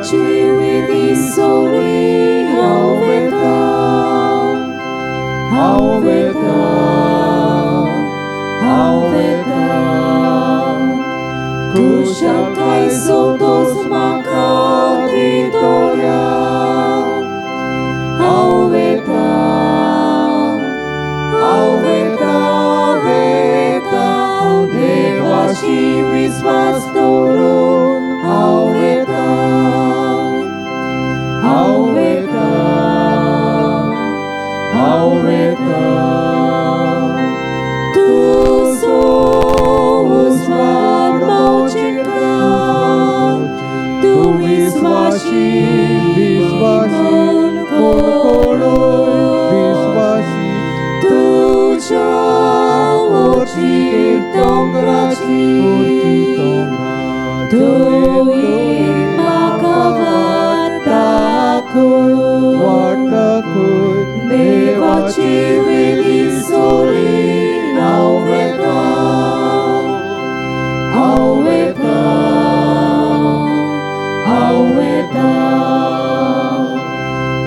देवाची विधी सोरी हांव वेता, हांव वेता, हांव वेता. खुशालकाय सोदोस म्हाका दितोल्या. हांव वेता, हांव वेता, वेता. देवाशी विस्वास दवरून हांव वेता, हांव वेता, हांव वेता. तुजो उजवाड मावचिता, तूं विस्वाशी विस्वाशी कोण विस्वाशी तुज्या वचीर दोंगराची तुवें म्हाका वाट दाखय. वाट दाखय. देवाची विधी सोरी हांव वेता, हांव वेता, हांव वेता.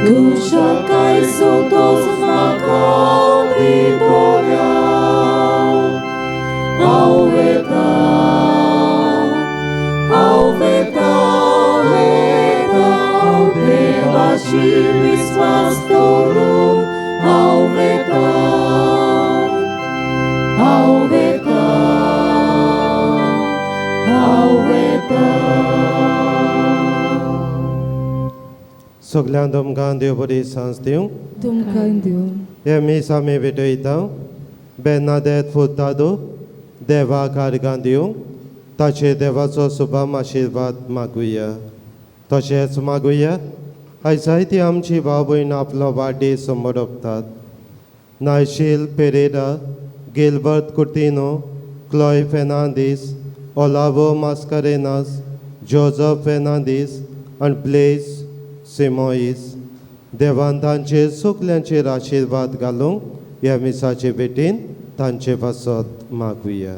खुशालकाय सोदोस म्हाका दितोल्या. हांव वेता, हांव वेता, वेता. देवाशी विस्वास दवरून हांव वेता, हांव वेता, हांव वेता. सगळ्यांक तुमकां देव बरी सांज दिवं. तुमकां दिवं. हे मीस आमी भेटयता बेनादेत फुर्तादो देवाक आर्गां दिवंक ताचे देवाचो सुभाम आशिर्वाद मागुया. तशेंच मागुया आयज जायती आमची भाव भयण आपलो वाडदीस समरपतात. नायशील पेरेरा, गिलबर्ट कुर्तिनो, क्लॉय फेर्नांदीस, ओलावो मास्करेनास, जोजफ फेर्नांदीस आनी ब्लेज सिमोईस. देवान तांचेर सगल्यांचेर आशिर्वाद घालूंक ह्या मिसाचे भेटीन तांचे पासत मागुया.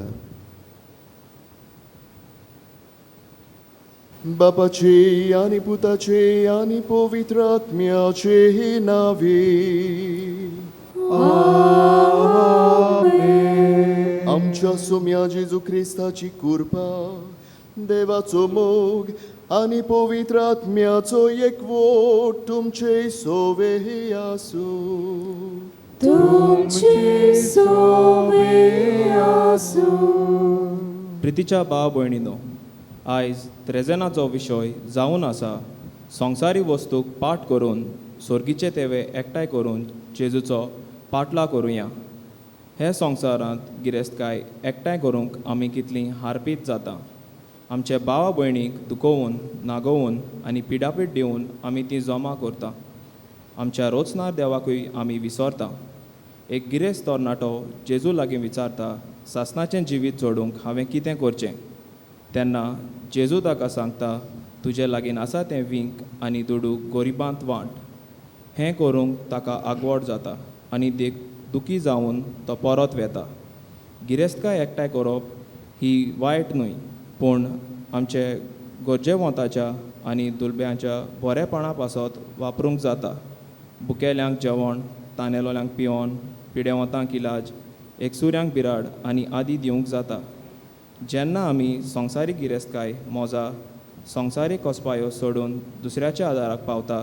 बापाचे आनी पुताचे आनी पवित्र आत्म्याचे नावे. आमच्या सोम्या जेजू क्रिस्ताची कृपा, देवाचो मोग आनी पवित्र आत्म्याचो एकवट तुमचे सोवे आसूं. तुमचे सोवे आसूं. प्रितीच्या भाव भयणीनो, आयज त्रेजेनाचो विशय जावन आसा संवसारी वस्तूक पाठ करून सोर्गीचे तेवे एकठांय करून जेजूचो पाटला करुया. हे संवसारांत गिरेस्तकाय एकठांय करूंक आमी कितली हारपीत जाता. आमचे भावा भयणीक दुखोवन, नागोवन आनी पिडापीड दिवन आमी ती जमा करता. आमच्या रोचनार देवाकूय आमी विसरता. एक गिरेस्त तरणाटो जेजू लागीं विचारता, सासणाचें जिवीत जोडूंक हांवें कितें करचें? तेन्ना जेजू ताका सांगता, तुजे लागीं आसा तें वींक आनी दुडू गरिबांत वांट. हें करूंक ताका आगवड जाता आनी देख दुखी जावन तो परत वेता. गिरेस्तकाय एकठांय करप ही वायट न्हय, पूण आमचे गरजेवंताच्या आनी दुलब्यांच्या बरेपणा पासत वापरूंक जाता. भुकेल्यांक जेवण, तानेलोल्यांक पिवन, पिडेवंतांक इलाज, एकसुऱ्यांक बिराड आनी आदी दिवंक जाता. जेन्ना आमी संवसारीक गिरेस्तकाय मोजा, संवसारीक कोसपायो सोडून दुसऱ्याच्या आदाराक पावता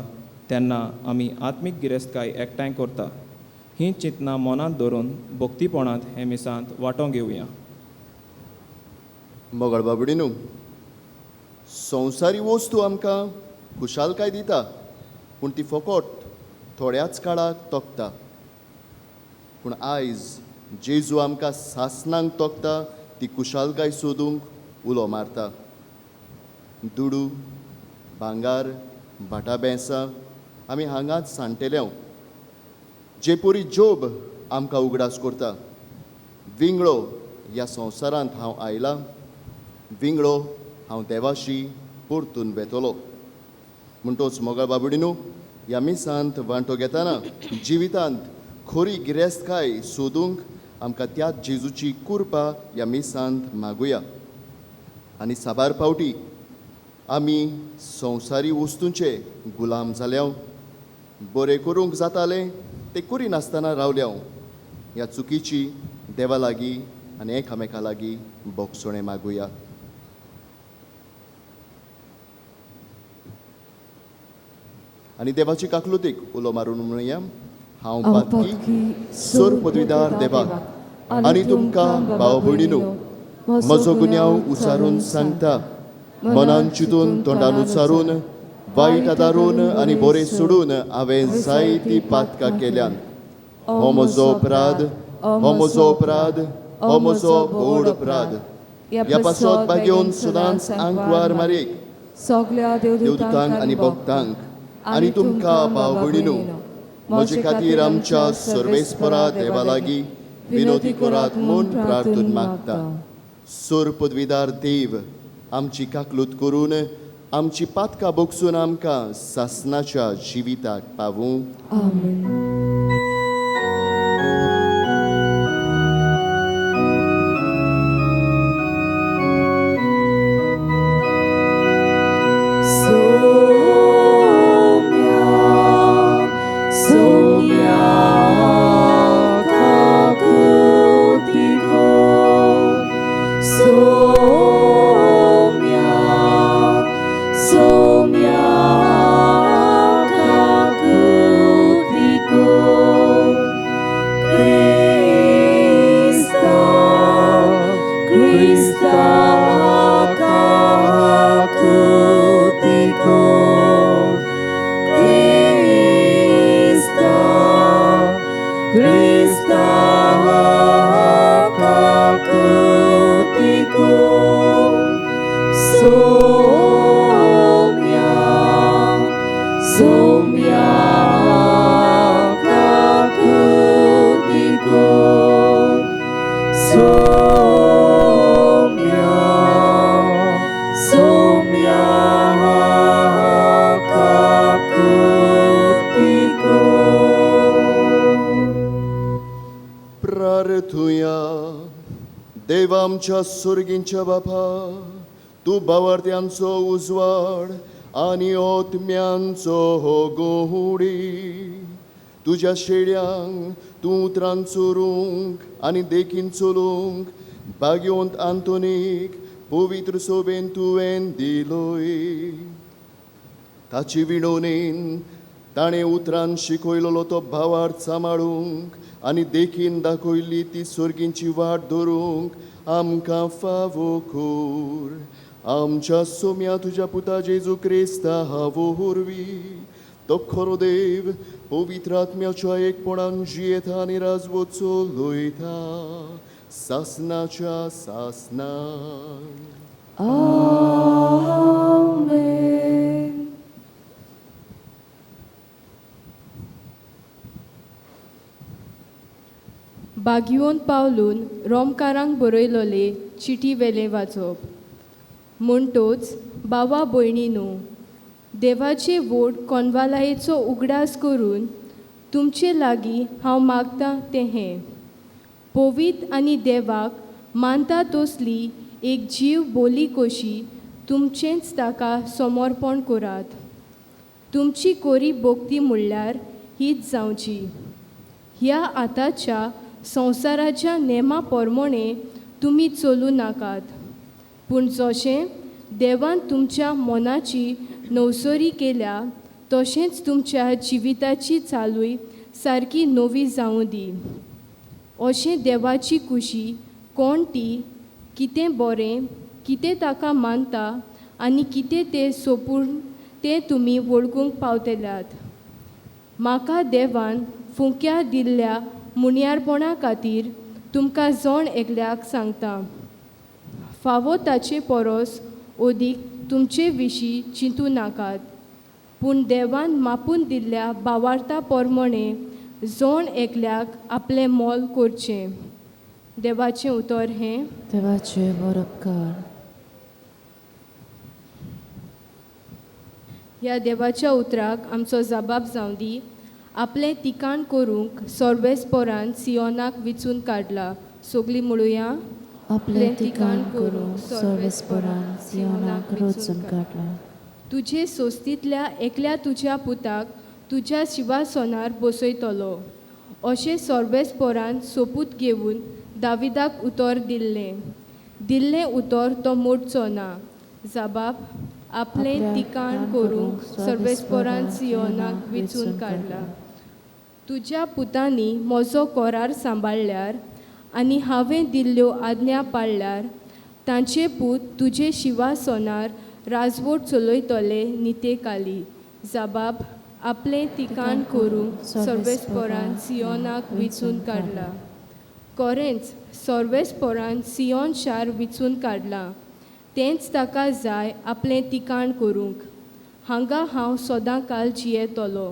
तेन्ना आमी आत्मीक गिरेस्तकाय एकठांय करता. ही चिंतनां मनांत धरून भक्तीपणांत हे मिसांत वांटो घेवया. मोगाळ बाबडीनू, संवसारी वस्तू आमकां खुशालकाय दिता, पूण ती फकत थोड्याच काळाक तोखता. पूण आयज जेजू आमकां सासणांक तोखता ती खुशालकाय सोदूंक उलो मारता. दुडू, भांगार, भाटां बेंसां आमी हांगाच सांडटेले. जे परी जोब आमकां उगडास करता, विंगळो ह्या संवसारांत हांव आयलां, विंगळो हांव देवाशी परतून वेतलो. म्हणटोच मोगाळ बाबडीनू, ह्या मिसांत वांटो घेतना जिवितांत खरी गिरेस्तकाय सोदूंक आमकां त्याच जेजूची कृपा ह्या मिसांत मागुया. आनी साबार फावटी आमी संवसारी वस्तूंचे गुलाम जाल्या, बरें करूंक जातालें तें करिनासतना रावल्या। ह्या चुकीची देवा लागीं आनी एकामेका लागीं बोगसणें मागुया। आनी देवाची काकलुतीक उलो मारून म्हणुया, हांव पातकी सर पदवीदार देवाक आनी तुमकां भाव भयणीनू म्हजो गुन्यांव उचारून सांगता। मनान चिंतून तोंडान उचारून वायट आदारून आनी बरें सोडून हांवें जायतीं पातकां केल्यान। हो म्हजो अपराध, हो म्हजो अपराध, हो म्हजो व्हड अपराध। ह्या पासत बागेवन सदांच आंकवार मारीक सगळ्या देवदूतांक आनी भक्तांक आनी तुमकां भाव भयणीनू म्हजे खातीर आमच्या सर्वेस्परा देवा लागीं विनोदी करात म्हूण प्रार्थना मागता। सोर पदवीदार देव आमची काकलूत करून आमची पातकां बोगसून आमकां सासनाच्या जिविताक पावूं। आमेन। आमच्या सुर्गींच्या बापा, तूं भावार्थ्यांचो उजवाड आनी ओतम्यांचो हो गोहुडी। तुज्या शेड्यांक तूं उतरान चोरूंक आनी देखीन चलूंक भाग्यवंत आंतोनीक पवित्र सोबेन तुवें दिलोय। ताची विणोनेन ताणें उतरान शिकयलोलो तो भावार्थ सांबाळूंक आनी देखीन दाखयली ती सुर्गींची वाट धरूंक आमकां फावो कर। आमच्या सोम्या तुज्या पुता जेजू क्रिस्ता हावो वरवीं तो खरो देव पवित्र आत्म्याच्या एकपणान जियेता आनी राजवट चलयता सासनाच्या सासनाक। आमेन। बागियोन पावलून रोमकारांक बरयलोले चिटी वेलें वाचप। म्हणटोच बाबा भयणीनू, देवाचे वोट कोनवालायेचो उगडास करून तुमचे लागीं हांव मागतां तें हें, पवित्र आनी देवाक मानता तसली एक जीव बोली कशी तुमचेंच ताका समर्पण करात। तुमची कोरी भोक्ती म्हणल्यार हीच जावची। ह्या आतांच्या संवसाराच्या नेमा प्रमाणे तुमी चलूं नाकात, पूण जशें देवान तुमच्या मनाची नवसरी केल्या तशेंच तुमच्या जिविताची चालूय सारकी नवी जावं दी। अशें देवाची खुशी कोण ती, कितें बरें, कितें ताका मानता आनी कितें तें सोपूर्ण तें तुमी वळखूंक पावतल्यात। म्हाका देवान फुंक्या दिल्ल्या मुनियारपणा खातीर तुमकां जण एकल्याक सांगता, फावो ताचे परस अदीक तुमचे विशीं चिंतूं नाकात, पूण देवान मापून दिल्ल्या भावार्था प्रमाणे जण एकल्याक आपलें मोल करचें। देवाचें उतर हें। देवाचें बरोपकार। ह्या देवाच्या उतराक आमचो जबाब जावं दी। आपलें तिकाण करूंक सर्वेस्परान सियोनाक विचून काडला। सगळीं म्हणुया आपलें ठिकाण करूंक सर्वेस्परान सियोनाक रचून काडला. तुजे सोस्तींतल्या एकल्या तुज्या पुताक तुज्या शिवासनार बसयतलो अशें सर्वेस्परान सोपूत घेवन दाविदाक उतर दिल्लें. दिल्लें उतर तो मोडचो ना. जबाब आपलें ठिकाण करूंक सर्वेस्परान सियोनाक वेंचून काडला. तुज्या पुतांनी म्हजो करार सांबाळ्ळ्यार आनी हांवें दिल्ल्यो आज्ञा पाळ्ळ्यार तांचे पूत तुजे शिवासनार राजवट चलयतले नितेकाली. जबाब आपलें ठिकाण करूंक सर्वेस्परान सियोनाक वेंचून काडला. खरेंच सर्वेस्परान सियोन शार वेंचून काडलां. तेंच ताका जाय आपलें ठिकाण करूंक. हांगा हांव सदां काल जियेतलो.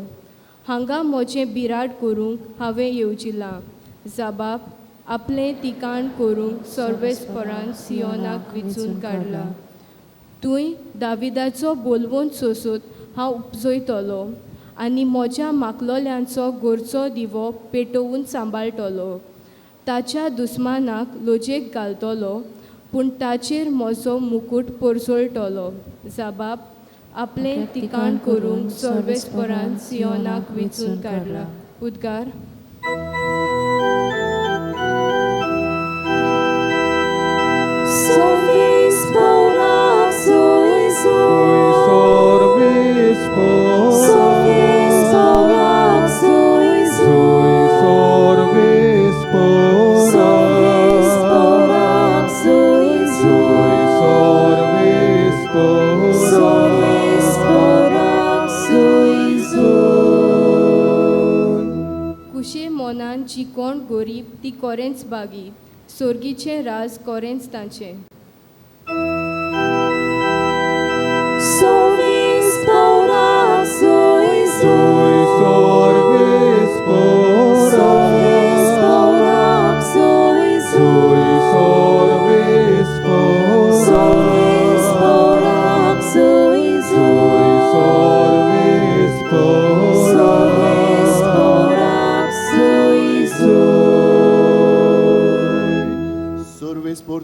हांगा म्हजें बिराड करूंक हांवें येवजिलां. जबाब आपलें ठिकाण करूंक सर्वेस्परान सियोनाक वेंचून काडला. तूंय दाविदाचो बोलवण सोंसत हांव उपजयतलो आनी म्हज्या माकलोल्यांचो गोरचो दिवो पेटोवन सांबाळटलो. ताच्या दुस्मानाक लजेक घालतलो पूण ताचेर म्हजो मुकूट परजळटलो. जबाब आपलें ठिकाण करूंक सर्वेस्परान सियोनाक वेंचून काडला. उद्गार. कुशे मनान जी कोण गरीब ती कोरेंच बागी. सोर्गीचें राज कोरेंच तांचें.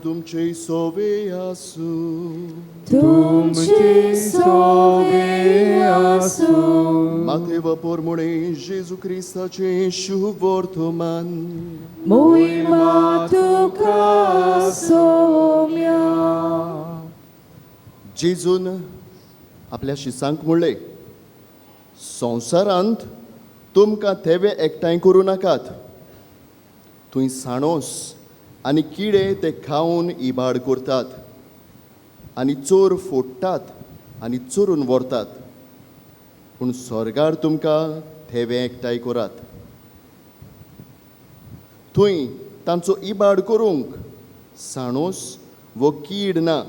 तुमचे सोवे आसूं. तुमचे सोवे आसूं. माथेव पोरमुणे जेजू क्रिस्ताचें शुभवर्तमान. मोहिमा तुका सोम्या. जेजून आपल्या शिसांक म्हणलें, संवसारांत तुमकां थेवे एकठांय करूं नाकात. थंय साणोस आनी किडे ते खावन इबाड करतात आनी चोर फोडटात आनी चोरून व्हरतात. पूण स्वर्गार तुमकां थेवे एकठांय करात. थंय तांचो इबाड करूंक साणोस वो कीड ना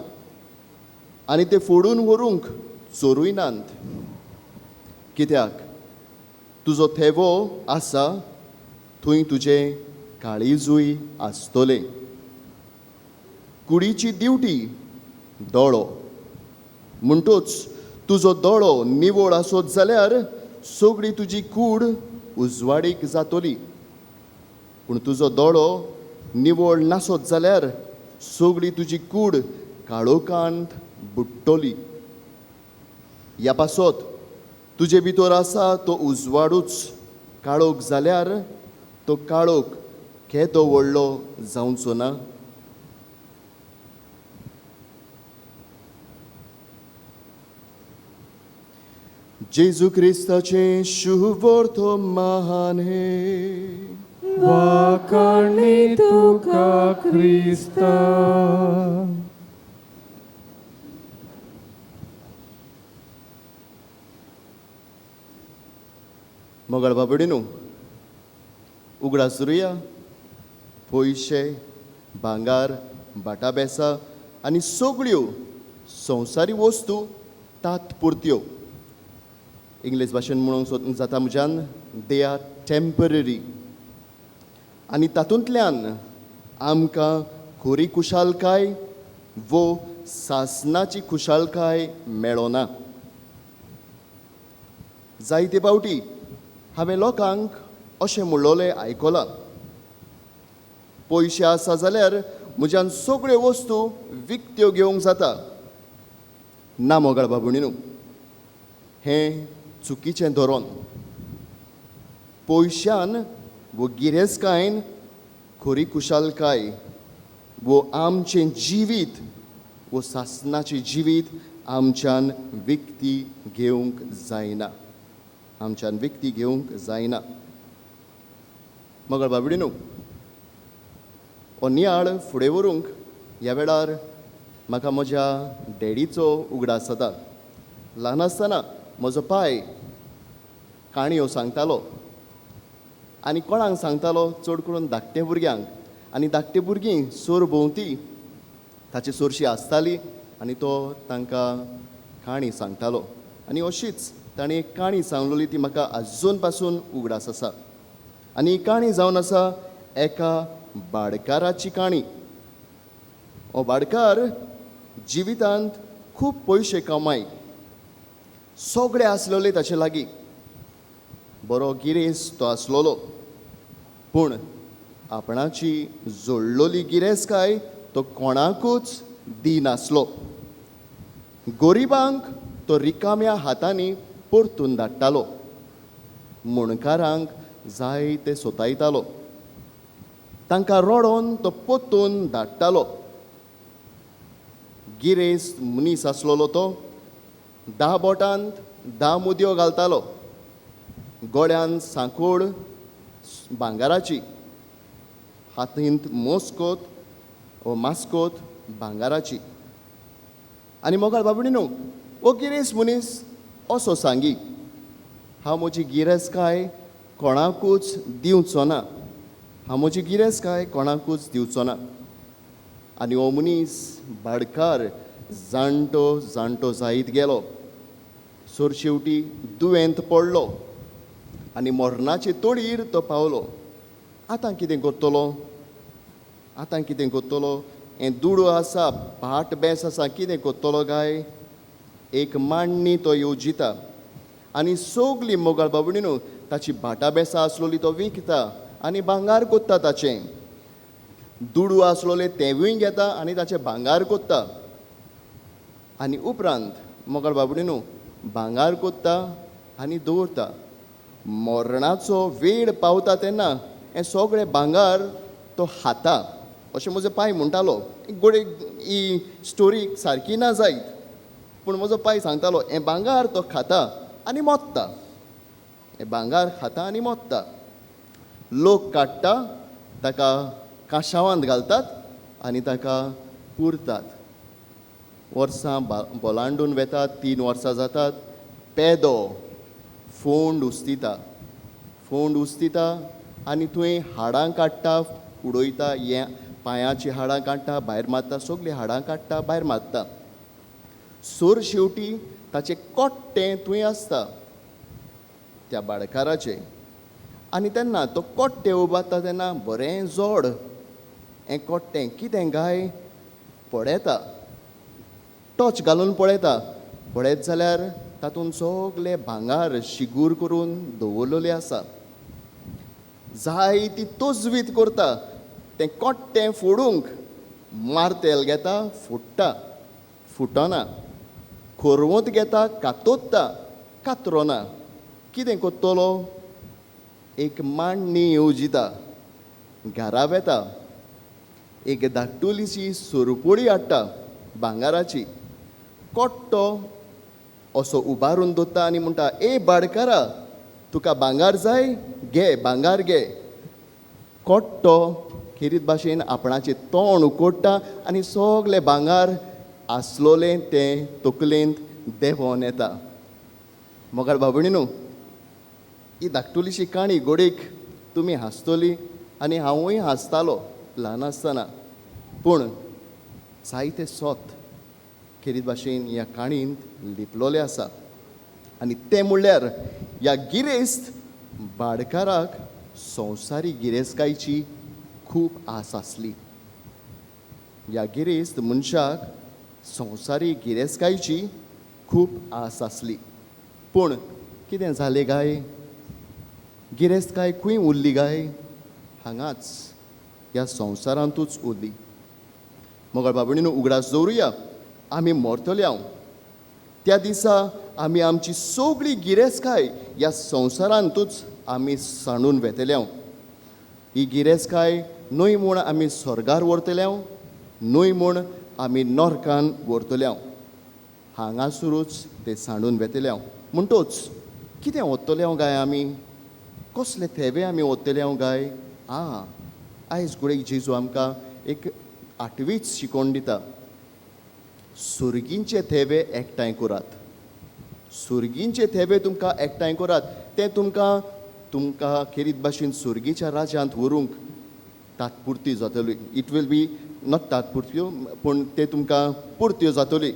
आनी ते फोडून व्हरूंक चोरूय नात. कित्याक तुजो थेवो आसा थंय तुजें काळीजूय आसतलें. कुडीची दिवटी दोळो. म्हणटोच तुजो दोळो निवळ आसत जाल्यार सगळी तुजी कूड उजवाडीक जातली. पूण तुजो दोळो निवळ नासत जाल्यार सगळी तुजी कूड काळोखांत बुडटली. ह्या पासत तुजे भितर आसा तो उजवाडूच काळोख जाल्यार तो काळोख केदो व्हडलो जावचो ना. जेजू क्रिस्ताचें शुभवर्तमान हें. वाखाणणी तुका क्रिस्ता. मोगाळ बाबडीनू उगडास धरुया पयशे भांगार भाटाबेसां आनी सगळ्यो संवसारी वस्तू तात्पुरत्यो. इंग्लीश भाशेन म्हणूंक जाता म्हज्यान they are temporary. आनी तातूंतल्यान आमकां खरी खुशालकाय वो सासनाची खुशालकाय मेळना. जायते फावटी हांवें लोकांक अशें म्हणलोलें आयकलां, पयशे आसा जाल्यार म्हज्यान सगळ्यो वस्तू विकत्यो घेवंक जाता. ना मोगाळ बाबुणीनू, हें चुकीचें धोरण. पयशान वो गिरेस्तकायेन खरी खुशालकाय वो आमचें जिवीत वो सासनाचें जिवीत आमच्यान विकती घेवंक जायना, आमच्यान विकती घेवंक जायना. मगळ बाबडीनू, हो नियाळ फुडें व्हरूंक ह्या वेळार म्हाका म्हज्या डॅडीचो उगडास जाता. ल्हान आसतना म्हजो पाय काणयो सांगतालो आनी कोणाक सांगतालो, चड करून धाकटे भुरग्यांक. आनी धाकटे भुरगीं सोर भोंवती ताची सोरशी आसताली आनी तो तांकां काणी सांगतालो. आनी अशीच ताणें एक काणी सांगलोली ती म्हाका आजून पासून उगडास आसा. आनी ही काणी जावन आसा एका भाडकाराची काणी. हो भाडकार जिवितांत खूब पयशे कमाय, सगळे आसलेले ताचे लागीं, बरो गिरेस्त तो आसलेलो. पूण आपणाची जोडलोली गिरेस्तकाय तो कोणाकूच दिनासलो. गरिबांक तो रिकाम्या हातांनी परतून धाडटालो, मुणकारांक जायते सोतायतालो, तांकां रडोन तो परतून धाडटालो. गिरेस्त मनीस आसलेलो तो 10 बोटांत 10 मुदयो घालतालो, गळ्यान सांकोळ भांगराची, हातींत मोस्कोत ओ मास्कोत भांगराची. आनी मोगाळ बाबडी न्हू, हो गिरेस्त मनीस असो सांगी, हांव म्हजी गिरेस्तकाय कोणाकूच दिवचो ना, हांव म्हजी गिरेस्तकाय कोणाकूच दिवचो ना. आनी हो मनीस भाडकार जाणटो जाणटो जायत गेलो, सोर शेवटी दुयेंत पडलो आनी मरणाचे तोडीर तो पावलो. आतां कितें करतलो, आतां कितें करतलो, हें दुडू आसा, भाट बेंस आसा, कितें करतलो काय? एक मांडणी तो येवजिता आनी सगली मोगाळ बाबडी न्हू ताची भाटां बेसां आसलोली तो विकता आनी भांगार कोत्ता, ताचें दुडू आसलोले तेवूय घेता आनी ताचें भांगार कोत्ता. आनी उपरांत मोगाळ बाबडी न्हू भांगार कोत्ता आनी दवरता. मरणाचो वेळ पावता तेन्ना हें सगळें भांगार तो खाता, अशें म्हजो पाय म्हणटालो. गोडे ही स्टोरी सारकी ना जायत, पूण म्हजो पाय सांगतालो हें भांगार तो खाता आनी मोत्ता, हें भांगार खाता आनी मोत्ता. लोक काडटा, ताका काशावांत घालतात आनी ताका पुरतात. वर्सां बोलांडून वेतात, 3 वर्सां जातात, पेदो फोंड उस्तिता, फोंड उस्तिता आनी थंय हाडां काडटा, उडयता, हें पांयाचीं हाडां काडटा, भायर मारता, सगळीं हाडां काडटा, भायर मारता. सोर शेवटी ताचें कोट्टें थंय आसता त्या भाडकाराचें. आनी तेन्ना तो कोट्टें उबारता तेन्ना बरें जोड हें कोट्टें कितें काय पळयता, टॉर्च घालून पळयता, पळयत जाल्यार तातूंत सगलें भांगार शिगूर करून दवरलेलें आसा. जायती तजवीज करता, तें कोट्टें फोडूंक मार्तेल घेता, फुट्टा, फुटना, खोरवत घेता, कातोत्ता, कातरोना. कितें करतलो, एक मांडणी येवजिता, घरा वेता, एक धाकटुलीशी सुरपुडी हाडटा भांगाराची, कोट्टो असो उबारून दवरता आनी म्हणटा, ए भाडकारा, तुका भांगार जाय, घे भांगार घे. कोट्टो खेरीत भाशेन आपणाचें तोंड उकोडटा आनी सगलें भांगार आसलोलें तें तकलेंत देंवोन येता. मोगाळ बाबणी न्हू, ही धाकटुलीशी काणी गोडेक तुमी हांसतली आनी हांवूय हांसतालो ल्हान आसतना, पूण जायते सोत खेरीत भाशेन ह्या काणयेंत लिपलोलें आसा. आनी तें म्हणल्यार ह्या गिरेस्त भाडकाराक संवसारी गिरेस्तकायची खूब आस आसली. ह्या गिरेस्त मनशाक संवसारी गिरेस्तकायची खूब आस आसली, पूण कितें जालें काय, गिरेस्तकाय खंय उरली काय, हांगाच ह्या संवसारांतूच उरली. मोगाळ बाबणीनो, उगडास दवरुया, आमी मरतले हांव. त्या दिसा आमी आमची सगळी गिरेस्तकाय ह्या संवसारांतूच आमी सांडून वेतले हांव. ही गिरेस्तकाय न्हय म्हूण आमी स्वर्गार व्हरतले हांव, न्हय म्हूण आमी नरकान व्हरतले हांव, हांगासरूच ते सांडून वेतले हांव. म्हणटोच कितें वतले हांव गाय आमी, कसले थेवे आमी वतले हांव गाय? आं, आयज घडये जेजू आमकां एक आठवीच शिकोवन दिता. सुर्गींचे थेवे एकठांय करात, सुर्गींचे थेवे तुमकां एकठांय करात, ते तुमकां तुमकां खेरीत भाशेन सुर्गीच्या राज्यांत व्हरूंक तात्पुरती जातली. It will be not तात्पुरत्यो, पूण ते तुमकां पुरत्यो जातली.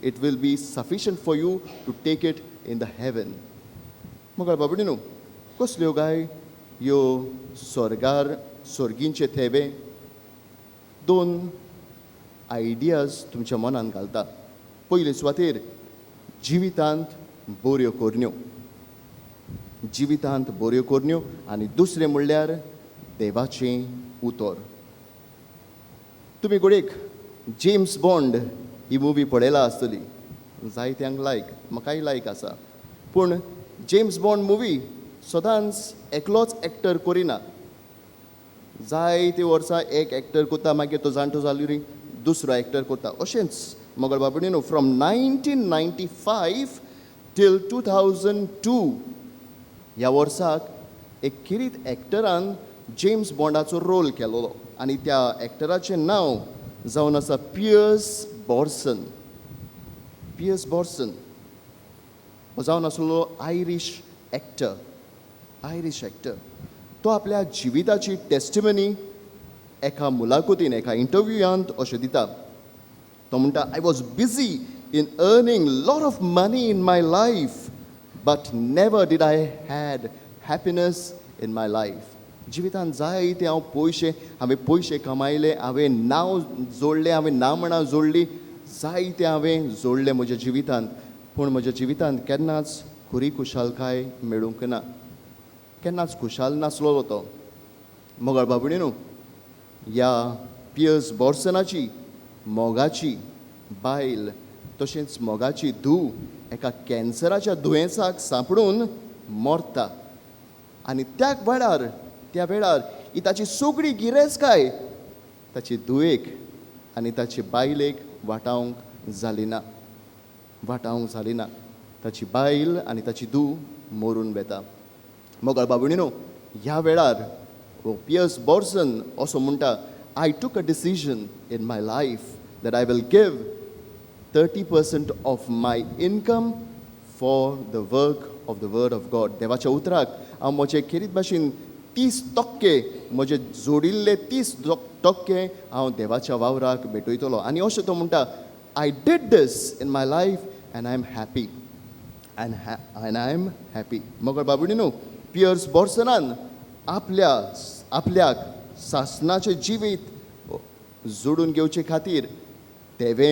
It will be sufficient for you to take it in the heaven. मोगाळ बाबडी न्हू, कसल्यो गाय ह्यो स्वर्गार स्वर्गींचे थेवे? दोन आयडियाज तुमच्या मनान घालता. पयले सुवातेर जिवितांत बऱ्यो करण्यो, जिवितांत बऱ्यो करण्यो, आनी दुसरें म्हणल्यार देवाचें उतर. तुमी घडयेक जेम्स बॉन्ड ही मुवी पळयला आसतली, जायत्यांक लायक, म्हाकाय लायक आसा. पूण जेम्स बॉन्ड मुवी सदांच एकलोच एक्टर करिना, जायते वर्सां एक एक्टर करता, मागीर तो जाणटो जालो न्ही दुसरो एक्टर करता. अशेंच मोगल बाबडी न्हू, फ्रॉम 1995 टील 2002 ह्या वर्साक एक खेरीत एक्टरान जेम्स बॉन्डाचो रोल केलोलो, आनी त्या एक्टराचें नांव जावन आसा पियर्स बॉर्सन. पियर्स बॉर्सन हो जावन आसलो आयरीश एक्टर, आयरीश एक्टर. तो आपल्या जिविताची टेस्टिमनी एका मुलाखतीन, एका इंटरव्यूयांत अशें दिता. तो म्हणटा, I was busy in earning lot of money in my life, but never did I had happiness in my life. जिवितांत जायते हांव पयशे, हांवें पयशे कमायले, हांवें नांव जोडलें, हांवें नामणां जोडली, जायते हांवें जोडलें म्हज्या जिवितांत, पूण म्हज्या जिवितांत केन्नाच खरी खुशालकाय मेळूंक ना, केन्नाच खुशाल नासलो तो. मोगाळ बाबडी न्हू, ह्या पियर्स बॉर्सनाची मोगाची बायल तशेंच मोगाची धूव एका कॅन्सराच्या दुयेंसाक सांपडून मरता, आनी त्या वेळार, त्या वेळार ही ताची सगळी गिरेस्तकाय ताची धुवेक आनी ताचे बायलेक वाटावंक जाली ना, वाटावंक जाली ना. ताची बायल आनी ताची धूव मरून वेता. मोगाळ बाबुणी न्हू, ह्या वेळार हो पियर्स बॉर्सन असो म्हणटा, I took a decision in my life that I will give 30% of my income for the work of the word of God. देवाच्या उतराक हांव म्हजे खेरीत भाशेन 30% म्हजे जोडिल्ले 30% हांव देवाच्या वावराक भेटयतलो. आनी अशें तो म्हणटा, I did this in my life and I am happy, and I am happy. मगर बाबुडी न्हू, पियर्स बॉर्सनान आपल्या आपल्याक सासनाचें जिवीत जोडून घेवचे खातीर थेवे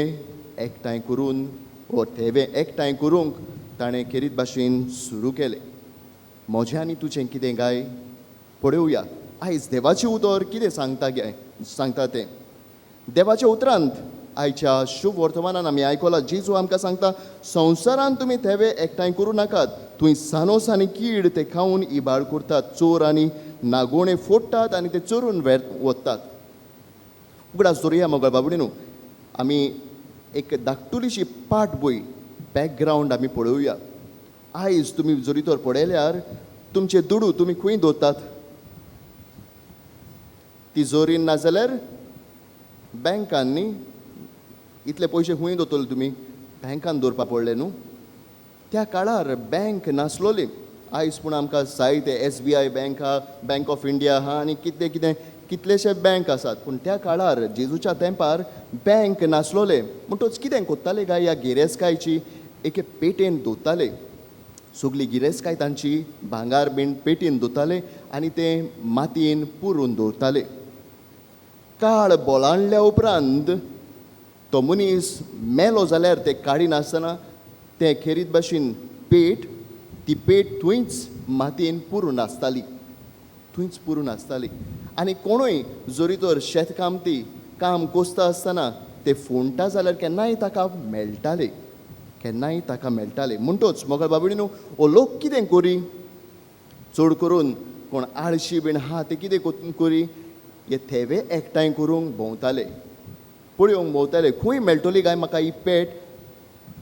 एकठांय करून, वो थेवे एकठांय करूंक ताणें खेरीत भाशेन सुरू केलें. म्हजें आनी तुजें कितें गाय? पळोवया आयज देवाचें उतर कितें सांगता गे, सांगता तें. देवाच्या उतरांत आयच्या शुभ वर्तमानान आमी आयकलां, जेजू आमकां सांगता, संवसारांत तुमी थेवे एकठांय करूं नाकात, थंय सानोस आनी कीड ते खावन इबाड करतात, चोर आनी नागोणे फोडटात आनी ते चोरून वतात. उगडास दवरुया मोगाळ बाबडी न्हू, आमी एक धाकटुलीशी पाठभूंय, बॅकग्रावंड आमी पळोवया. आयज तुमी जरी तर पळयल्यार तुमचे दुडू तुमी खंय दवरतात? तिजोरीन नाजाल्यार बँकान न्ही. इतले पयशे खंय दवरतले तुमी? बँकान दवरपा पडले न्हू. त्या काळार बँक नासलोली. आयज पूण आमकां जायते SBI bank आहा, बँक ऑफ इंडिया आहा, आनी कितें कितें कितलेशे बँक आसात. पूण त्या काळार जेजूच्या तेंपार बँक नासलोले. म्हणटोच कितें कोत्ताले काय, ह्या गिरेस्तकायची एके पेटेन दवरताले, सगली गिरेस्तकाय तांची भांगार बीन पेटीन दवरताले आनी ते मातयेन पुरून दवरताले. काळ बोलांडल्या उपरांत तो मनीस मेलो जाल्यार ते काडिनासतना ते खेरीत भाशेन पेट, ती पेट थंयच मातयेन पुरून आसताली, थंयच पुरून आसताली. आनी कोणूय जरी तर शेतकामती काम कोसता आसतना ते फोंडटा जाल्यार केन्नाय ताका मेळटाले, केन्नाय ताका मेळटाले. म्हणटोच मोगाळ बाबडी न्हू हो लोक कितें करी, चड करून कोण आळशी बीन आहा ते कितें करी, हे थेवे एकठांय करूंक भोंवताले, पळोवंक भोंवताले खंय मेळटली काय म्हाका ही पेट.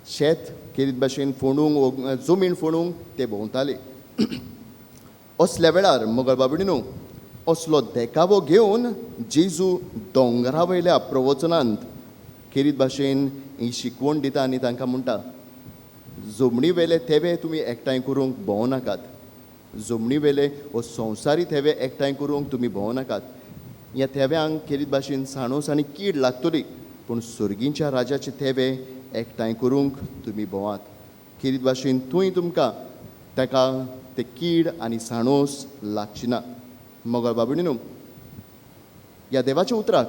शेत केरीत भाशेन फोंडूंक वो जमीन फोंडूंक ते भोंवताले. असल्या वेळार मोगाळ बाबडी न्हू असलो देखावो घेवन जेजू दोंगरा वयल्या प्रवचनांत खेरीत भाशेन ही शिकवण दिता आनी तांकां म्हणटा, जमनी वेले थेवे तुमी एकठांय करूंक भोंव नाकात, जमनी वेले वो संवसारी थेवे एकठांय करूंक तुमी भोंव नाकात. ह्या थेव्यांक खेरीत भाशेन साणोस आनी कीड लागतली, पूण सर्गींच्या राजाचे थेवे एकठांय करूंक तुमी भोंवात. खेरीत भाशेन थंय तुमकां ताका ते कीड आनी साणोस लागची ना. मोगाळ बाबडी न्हू ह्या देवाच्या उतराक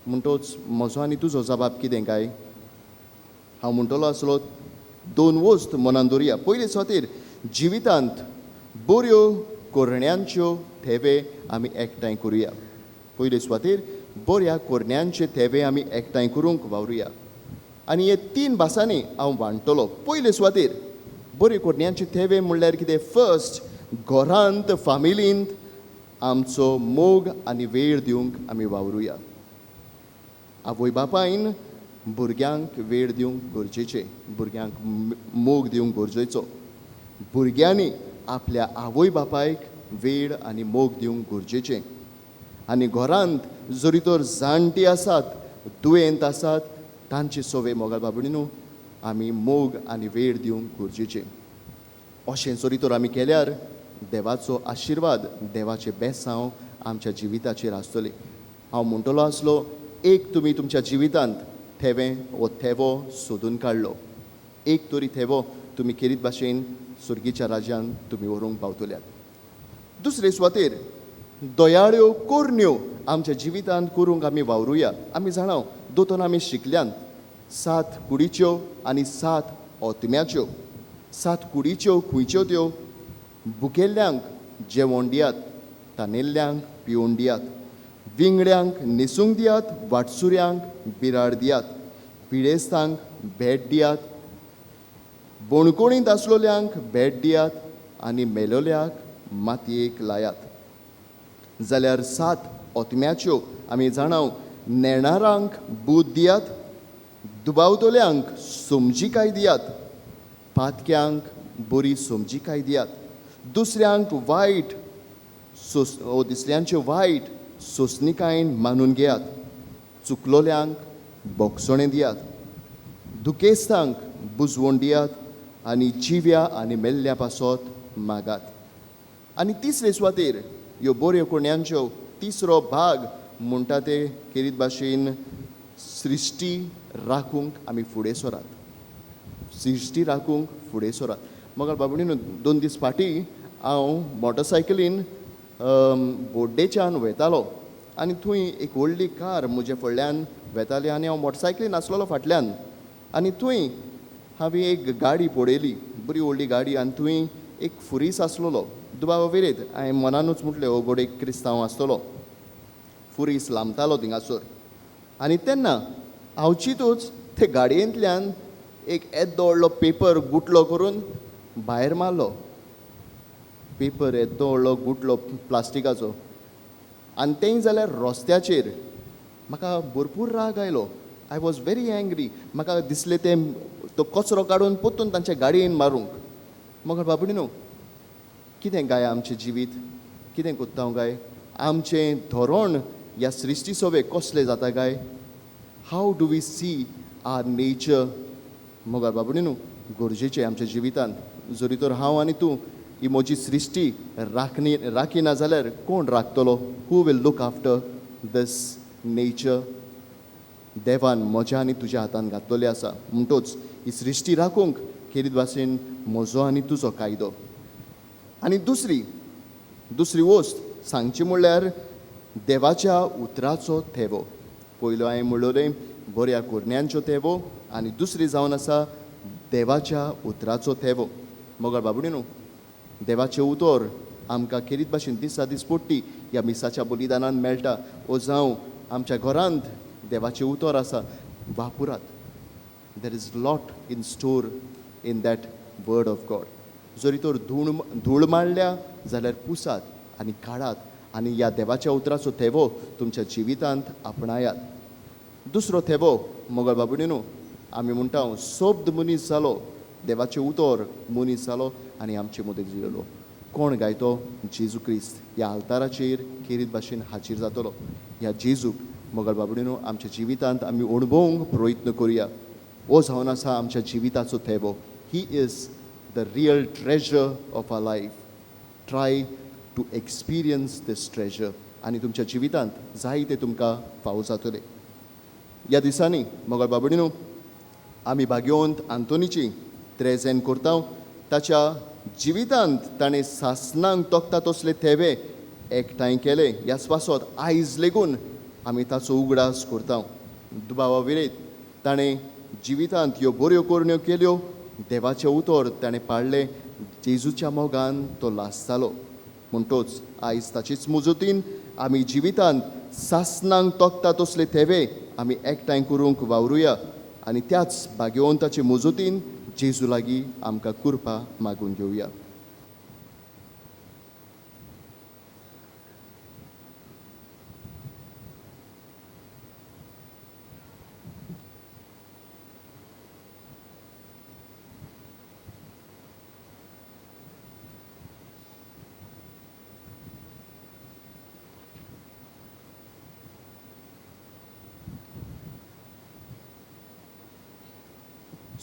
म्हणटोच म्हजो आनी तुजो जबाब कितें काय? हांव म्हणटलो आसलो दोन वस्त मनान दवरुया. पयले सुवातेर जिवितांत बऱ्यो कोरण्यांच्यो थेवे आमी एकठांय करुया. पयले सुवातेर बऱ्या कोरण्यांचे थेवे आमी एकठांय करूंक वावरुया. आनी हे तीन भासांनी हांव वांट्टलो. पयले सुवातेर बऱ्यो कोरण्यांचे थेवे म्हणल्यार कितें? फर्स्ट, घरांत फामिलींत आमचो मोग आनी वेळ दिवंक आमी वावरुया. आवय बापायन भुरग्यांक वेळ दिवंक गरजेचें, भुरग्यांक मोग दिवंक गरजेचो. भुरग्यांनी आपल्या आवय बापायक वेळ आनी मोग दिवंक गरजेचें. आनी घरांत जरी तर जाणटी आसात, दुयेंत आसात, तांचे सोवे मोगाळ बाबडी न्हू आमी मोग आनी वेळ दिवंक गरजेचें. अशें जरी तर आमी केल्यार देवाचो आशिर्वाद, देवाचें बेसांव आमच्या जिविताचेर आसतलें. हांव म्हणटलो आसलो, एक तुमी तुमच्या जिवितांत थेवें वो थेवो सोदून काडलो, एक तरी थेवो तुमी खेरीत भाशेन सर्गीच्या राज्यान तुमी व्हरूंक पावतल्यात. दुसरे सुवातेर दयाळ्यो कोरण्यो आमच्या जिवितांत करूंक आमी वावरुया. आमी जाणाव दोतोन आमी शिकल्यान 7 कुडीच्यो आनी 7 ओतम्याच्यो. 7 कुडीच्यो खंयच्यो त्यो? भुकेल्ल्यांक जेवण दियात, तानेल्ल्यांक पिवण दियात, विंगड्यांक न्हेसूंक दियात, वाटसुऱ्यांक बिराड दियात, पिडेस्तांक भेट दियात, बोणकोणींत आसलोल्यांक भेट दियात आनी मेलोल्याक मातयेक लायात. जाल्यार 7 ओतम्याच्यो आमी जाणाव, नेणारांक बूद दियात, दुबावतल्यांक समजिकाय दियात, पातक्यांक बरी समजिकाय दियात, दुसऱ्यांक वायट दुसऱ्यांचे वायट सोंसणिकायेन मानून घेयात, चुकलोल्यांक बोगसणें दियात, दुखेस्तांक बुजवण दियात आनी जिव्या आनी मेल्ल्या पासत मागात. आनी तिसरे सुवातेर ह्यो बऱ्यो कोण्यांच्यो तिसरो भाग म्हणटा ते खेरीत भाशेन सृश्टी राखूंक आमी फुडें सरात, सृश्टी राखूंक फुडें सरात. मगर बाबडी न्हू 2 दीस फाटीं हांव मोटरसायकलीन बोड्डेच्यान वेतालो आनी थंय एक व्हडली कार म्हज्या फुडल्यान वेताली आनी हांव मोटरसायकलीन आसलेलो फाटल्यान आनी थंय हांवें एक गाडी पळयली, बरी व्हडली गाडी, आनी थंय एक फुरीस आसलेलो. दुबावा विरेत हांवें मनानूच म्हटलें हो गोडे क्रिस्तांव आसतलो. फुरीस लांबतालो थिंगासर आनी तेन्ना हांव चिंतूच ते गाडयेंतल्यान एक येद्दो व्हडलो पेपर गुटलो करून भायर मारलो. पेपर येद्दो व्हडलो गुटलो प्लास्टिकाचो, आनी तें जाल्यार रस्त्याचेर. म्हाका भरपूर राग आयलो. I was very angry. म्हाका दिसलें तें तो कचरो काडून परतून तांच्या गाडयेन मारूंक. मगर बाबडी न्हू कितें गाय आमचें जिवीत, कितें कोत्ता गाय, आमचें धोरण ह्या सृश्टी सोवे कसलें जाता काय? How do we see our nature? मगर बाबडी न्हू गरजेचें आमच्या जिवितांत. जरी तर हांव आनी तूं ही म्हजी सृश्टी राखिना जाल्यार कोण राखतलो? Who will look after this nature? देवान म्हज्या आनी तुज्या हातान घातलेली आसा. म्हणटोच ही सृश्टी राखूंक खेरीत भाशेन म्हजो आनी तुजो कायदो. आनी दुसरी वस्त सांगची म्हणल्यार देवाच्या उतराचो थेवो. पयलो हांवें म्हणलोलें बऱ्या कोरण्यांचो थेवो, आनी दुसरी जावन आसा देवाच्या उतराचो थेवो. मगर बाबडी न्हू देवाचें उतर आमकां खेरीत भाशेन दिसा दीस पडटी ह्या मिसाच्या बलिदानान मेळटा. ओ जावं आमच्या घरांत देवाचें उतर आसा, वापरात. There is lot in store in that word of God. जरी तर धूळ मारल्या जाल्यार पुसात आनी काडात आनी ह्या देवाच्या उतराचो थेवो तुमच्या जिवितांत आपणायात. दुसरो थेवो मोगल बाबुणी न्हू, आमी म्हणटा सोब्द मनीस जालो, देवाचें उतर मनीस जालो आनी आमचे मदीं जियेलो. कोण गायतो? जेजू क्रिस्त ह्या आल्ताराचेर खेरीत भाशेन हाजीर जातलो. ह्या जेजूक मोगल बाबुणी न्हू आमच्या जिवितांत आमी अणभवूंक प्रयत्न करुया. हो जावन आसा आमच्या जिविताचो थेवो. He is the real treasure of our life. Try to experience this treasure आनी तुमच्या जिवितांत जाय ते तुमकां फावो जातले. ह्या दिसांनी मोगल बाबुणी न्हू आमी भाग्यवंत आंतोनीची त्रेजेन करता. ताच्या जिवितांत ताणें सासनांक तोखता तसले थेवे एकठांय केले. ह्या स्वासोत आयज लेगून आमी ताचो उगडास करता. दुबावा विरयत ताणें जिवितांत ह्यो बऱ्यो करण्यो केल्यो, देवाचें उतर ताणें पाळ्ळें, जेजूच्या मोगान तो लासतालो. म्हणटोच आयज ताचेच मुजतीन आमी जिवितांत सासनांक तोखता तसले थेवे आमी एकठांय करूंक वावरुया आनी त्याच भाग्यवंताचे मुजतीन जेजू लागीं आमकां कृपा मागून घेवया.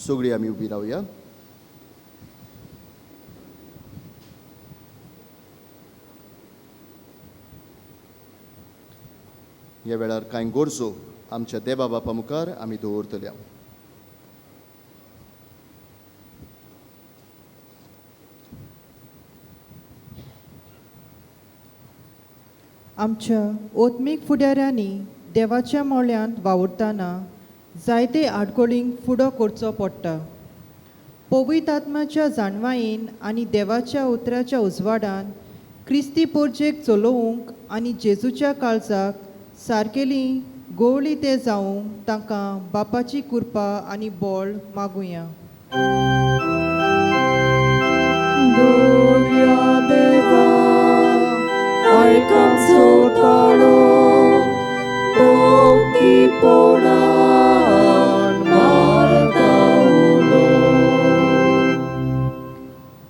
सगळी आमी उबी रावया. ह्या वेळार कांय गरजो आमच्या देवा बापा मुखार आमी दवरतल्या. आमच्या ओत्मीक फुडाऱ्यांनी देवाच्या मोळ्यांत वावुरतना जायते आडकोळींक फुडो करचो पडटा. पवित्र आत्म्याच्या जाणवायेन आनी देवाच्या उतराच्या उजवाडान क्रिस्ती पोरजेक चलोवंक आनी जेजूच्या काळजाक सारकेली गोवळी ते जावंक तांकां बापाची कृपा आनी बळ मागुया.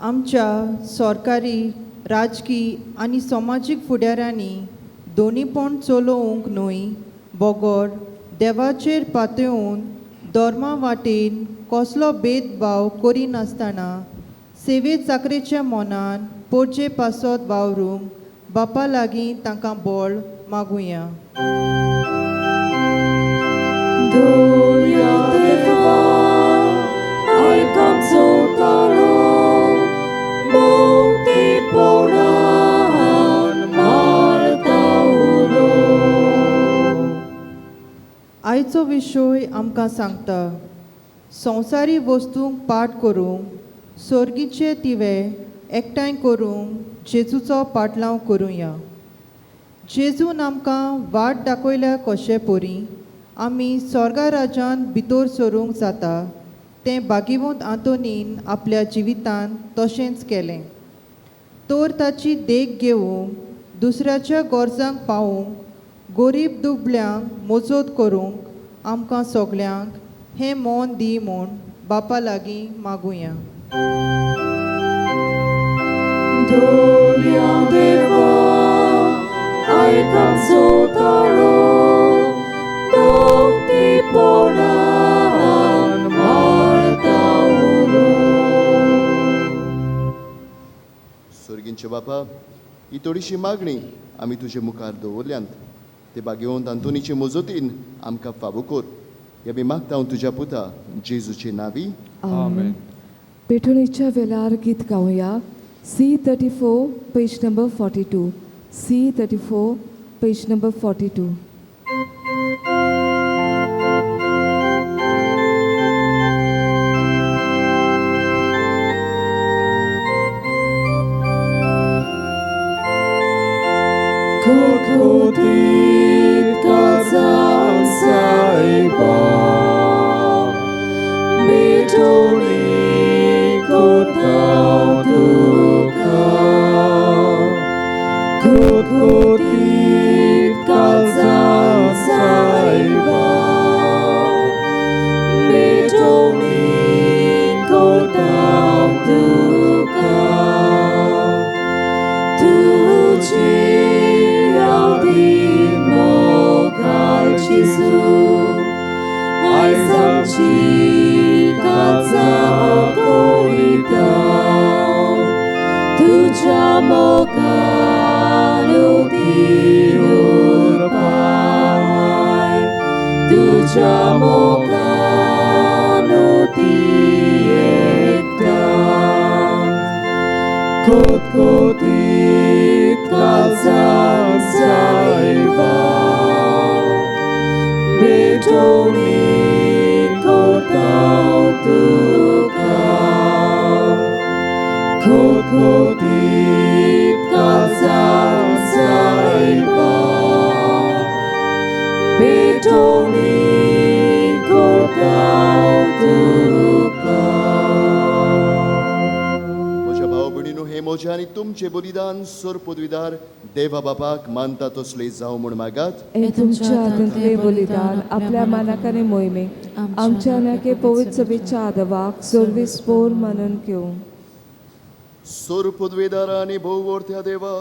आमच्या सरकारी, राजकी आनी समाजीक फुडाऱ्यांनी दोनीपण चलोवंक न्हय बगर देवाचेर पातयेवन धर्मा वाटेन कसलो भेदभाव करिनासतना सेवे चाकरेच्या मनान पोरजे पासत वावरूंक बापा लागीं तांकां बळ मागुया. आयचो विशय आमकां सांगता संवसारी वस्तूंक पाठ करूंक सोर्गीचे तिवे एकठांय करूंक जेजूचो पाटलाव करुया. जेजून आमकां वाट दाखयल्या कशे परी आमी स्वर्गा राज्यांत भितर सरूंक जाता तें भाग्यवंत आंतोनीन आपल्या जिवितांत तशेंच केलें. तर ताची देख घेवंक दुसऱ्याच्या गरजांक पावूंक गरीब दुबळ्यांक मजत करूंक आमकां सगल्यांक हें मन दी म्हूण बापा लागीं मागुया. सर्गींचे बापा, ही थोडीशी मागणी आमी तुजे मुखार दवरल्यांत. ते भाग्यवंत आंतोनीचे मजतीन आमकां फावो कर. ह्या बी मागता हांव तुज्या पुता जेजूचे नांवी. आमेन. पेठणीच्या वेळार गीत गावया. C34 page number 42. C34 page number 42. Kukutit kazan. आमची काळजां करिता तुज्या मोगान ती उरपाय तुज्या मोगान ती एकदां कोतकोतीत काळजान सायबा भेटवणी करता तुका कोतकोतीत काळजान सायबा भेटवणी करता तुका. म्हज्या भाव भयणीनो, हे म्हजें आनी तुमचें बलिदान सोर पदवीदार देवा बापाक मानता तसले जावं म्हूण मागात. हे तुमच्या हातांतले बलिदान आपल्या मानाक आनी मोहिमेक आमच्या नाके पवित्र सभेच्या आदवाक सर्वीस पोर मानून घेवं. सोर पदवेदार आनी भोववर्त्या देवा,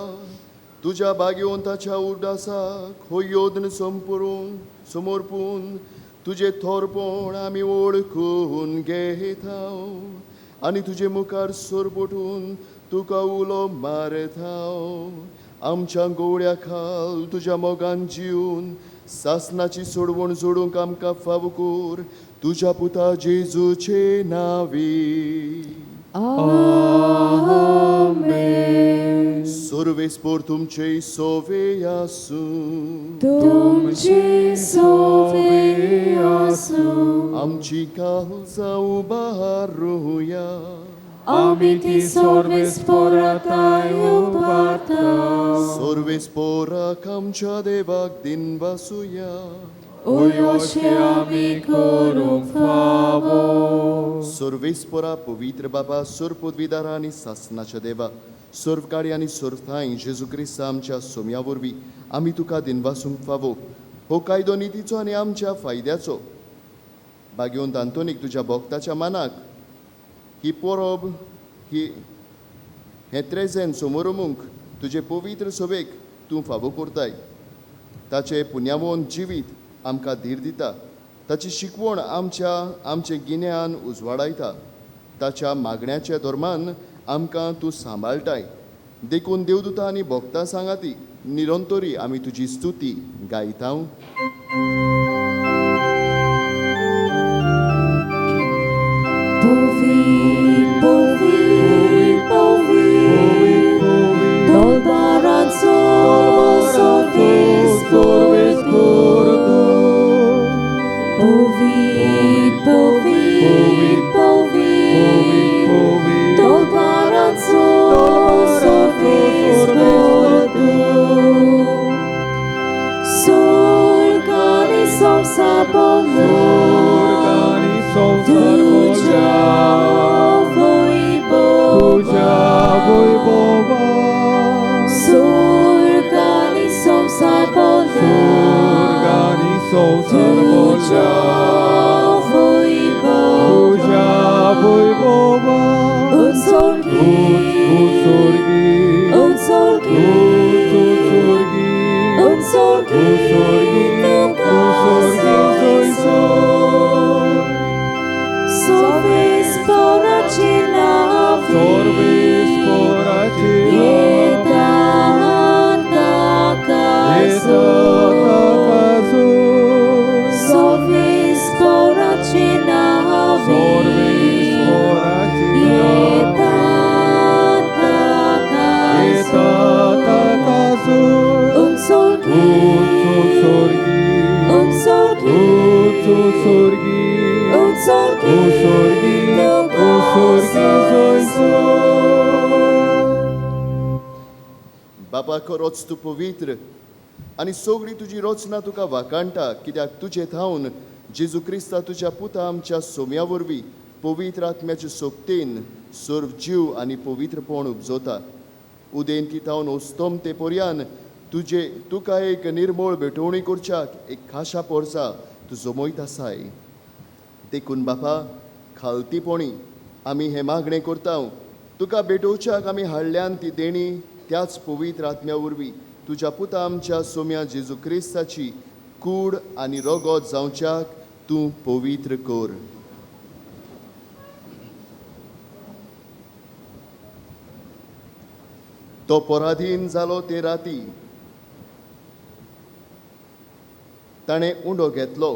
तुज्या भाग्यवंताच्या उडासाक हो योदन संपुरून समर्पून तुजें थोरपण आमी वळखून घेता आनी तुजे मुखार सोरपोटून तुका उलो मारता. आमच्या गोवळ्या खाल तुज्या मोगान जिवन सासनाची सोडवण जोडूंक आमकां फावो कर तुज्या पुता जेजूचे नांवी. आमेन. सर्वेस्पोर तुमचे सोवे आसूं. तुमचे सोवे आसूं. आमची काळजां उबारुया. आमी ती सर्वेस्पोराताय उबारता. सर्वेस्पोराक आमच्या देवाक दिन वासुया. अशें आमी करूंक फावो. सर्वेस्पोरा पवित्र बाबा, सर्व पदवीदारा आनी सासनाच्या देवा, सर्व काळी आनी सर्व ठांय जेजू क्रिस्ता आमच्या सोम्या वरवीं आमी तुका दिनवासूंक फावो. हो कायदो नितीचो आनी आमच्या फायद्याचो. भाग्यवंत आंतोनीक तुज्या भक्ताच्या मानाक ही परब ही हें त्रेजेन समोरमूंक तुजे पवित्र सभेक तूं फावो करताय. ताचें पुण्यावंत जिवीत आमकां धीर दिता. ताची शिकवण आमच्या आमचें गिन्यान उजवाडायता. ताच्या मागण्याच्या धर्मान आमकां तूं सांबाळटाय. देखून देवदूता आनी भक्तां सांगाती निरंतरी आमी तुजी स्तुती गायता. Povit, povit, povit, Dolbaranzo solvis portu. Povit, povit, povit, Dolbaranzo solvis portu. Surgani somsa bolna, Tuja voivova, Surgani somsar bolna, Tuja voivova, Unsorgi, unsorgi, unsorgi, Solvis poraci lavi, Solvis poraci lavi, Unsorgi, unsorgi, unsorgi, बापा खरोच तूं पवित्र आनी सगळी तुजी रचना तुका वाखाणटा, कित्याक तुजे थावन जेजू क्रिस्ता तुज्या पुता आमच्या सोम्या वरवीं पवित्र आत्म्याचे सोबतेन सर्व जीव आनी पवित्रपण उपजोता. उदेंती थावन ओस्तोम ते पर्यान तुजे तुका एक निर्मळ भेटवणी करच्याक एक खाशा पोरसा तूं जमयत आसाय. देखून बापा खालतीपणी आमी हें मागणें करता, तुका भेटोवच्याक आमी हाडल्यान ती देणी त्याच पवित्र आत्म्या वरवीं तुज्या पुता आमच्या सोम्या जेजू क्रिस्ताची कूड आनी रगत जावच्याक तूं पवित्र कर. तो पराधीन जालो ते राती ताणें उंडो घेतलो,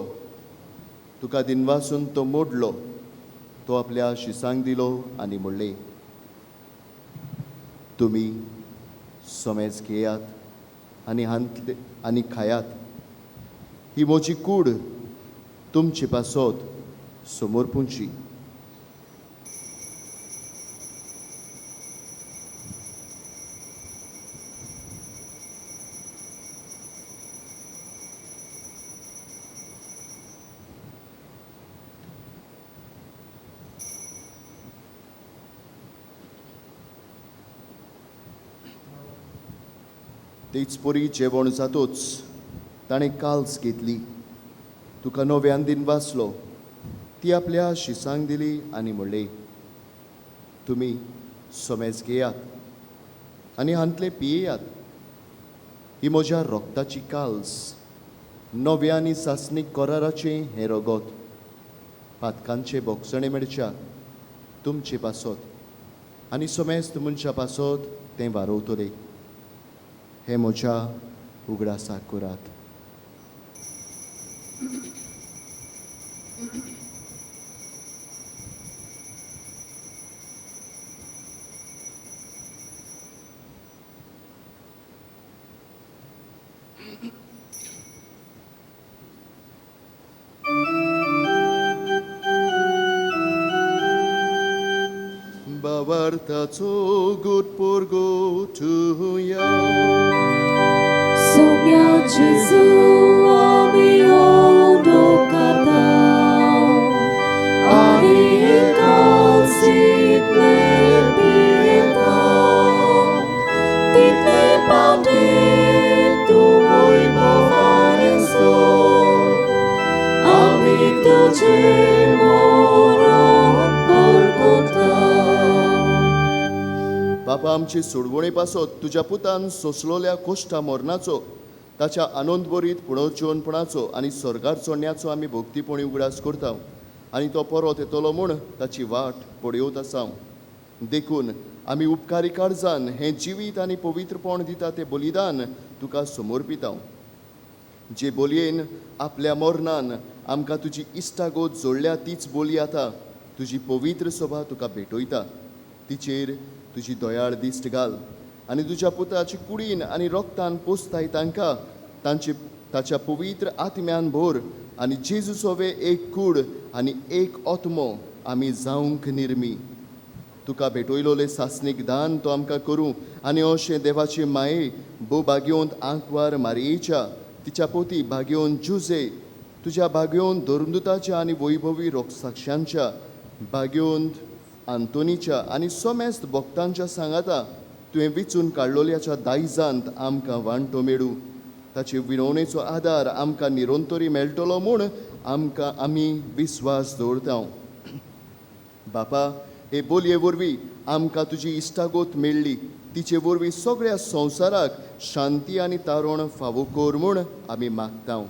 तुका दिनवासून तो मोडलो, तो आपल्या शिसांक दिलो आनी म्हणलें, तुमी समेज घेयात आनी हांतले आनी खायात, ही म्हजी कूड तुमचे पासत समर्पूंची. तेच परी जेवण जातोच ताणें काल्स घेतली, तुका नव्यान दिन वाचलो, ती आपल्या शिसांक दिली आनी म्हणलें, तुमी समेज घेयात आनी हांतले पियेयात, ही म्हज्या रोगताची काल्स, नव्या आनी सासणीक कराराचें हें रगत, पातकांचे बोगसणे मेळच्या तुमचे पासत आनी समेस्त मनशा पासत तें वारोवतलें. हे म्हज्या उगडासाक करात. बाबार्थाचो गुटपोरगो तुया Somia Jesu ami odokata ani kalsit lepita title pate tu moi bavareso ami tuche moron kolkota. बापा आमचे सोडवणे पासत तुज्या पुतान सोंसलोल्या कोश्टा मरणाचो, ताच्या आनंदभरीत पुनर्जीवनपणाचो आनी स्वर्गार चडण्याचो आमी भक्तीपणी उगडास करता आनी तो परत येतलो म्हूण ताची वाट पळयत आसा. देखून आमी उपकारी काळजान हें जिवीत आनी पवित्रपण दिता तें बलिदान तुका समर्पिता, जे बोलयेन आपल्या मरणान आमकां तुजी इश्टागत जोडल्या तीच बोली आतां तुजी पवित्र सभा तुका भेटयता. तिचेर तुजी दयाळ दिश्ट घाल आनी तुज्या पुताची कुडीन आनी रोगतान पोसताय तांकां तांचे ताच्या पवित्र आत्म्यान भर आनी जेजू सोवे एक कूड आनी एक आत्मो आमी जावंक निर्मी. तुका भेटयलोले सासणीक दान तो आमकां करूं आनी अशें देवाचे माये भो भाग्योंत आंकवार मारयेच्या तिच्या पोती भाग्योन जुजे तुज्या भाग्योन धर्मदुताच्या आनी वैभवी रोगसाक्षांच्या भाग्योंत आंतोनीच्या आनी समेस्त भक्तांच्या सांगाता तुवें विचून काडलोल्याच्या दायजांत आमकां वांटो मेळूं. ताचे विनवणेचो आदार आमकां निरंतरी मेळटलो म्हूण आमकां आमी विस्वास दवरता. बापा, हे बोलये वरवीं आमकां तुजी इश्टागत मेळ्ळी, तिचे वरवीं सगळ्या संवसाराक शांती आनी तारण फावो कर म्हूण आमी मागता.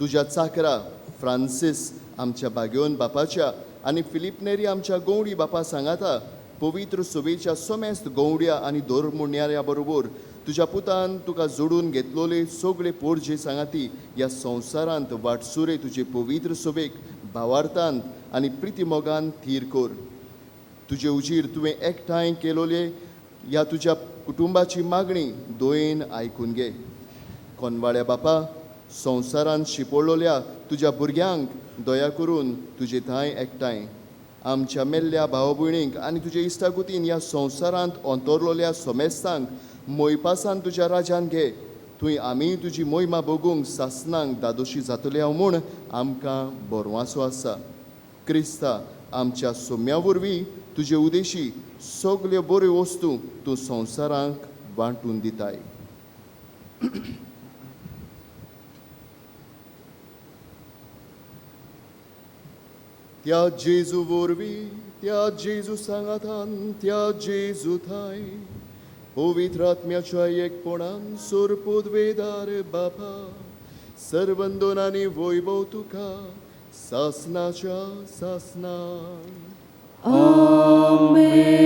तुज्या चाकरा फ्रांसीस आमच्या भाग्योन बापाच्या आनी फिलीप नेरी आमच्या गौडी बापा सांगाता पवित्र सभेच्या समेस्त गौड्या आनी धर्मुण्याऱ्या बरोबर तुज्या पुतान तुका जोडून घेतलोले सगळे पोरजे सांगाती ह्या संवसारांत वाटसुरे तुजे पवित्र सभेक भावार्थान आनी प्रितीमोगान थीर कर. तुजे उजीर तुवें एकठांय केलोले ह्या तुज्या कुटुंबाची मागणी दोयेन आयकून घे. कोनवाळ्या बापा, संवसारांत शिंपडलोल्या तुज्या भुरग्यांक दया करून तुजे थांय एकठांय आमच्या मेल्ल्या भाव भयणींक आनी तुजे इश्टागुतीन ह्या संवसारांत अंतरलोल्या समेस्तांक मोयपासान तुज्या राजान घे. थंय आमी तुजी मोहिमा भोगूंक सासनांक दादोशी जातले हांव म्हूण आमकां बरवासो आसा. क्रिस्ता आमच्या सोम्या वरवीं तुजे उदेशी सगल्यो बऱ्यो वस्तू तूं संवसारांक वांटून दिताय. त्या जेजू वरवीं, त्या जेजू सांगातान, त्या जेजू थांय पवित्र आत्म्याच्या एकपणान सोरपोदवेदार बापा सर्वंदोन आनी वैभव तुका सासनाच्या सासनाक. आमेन.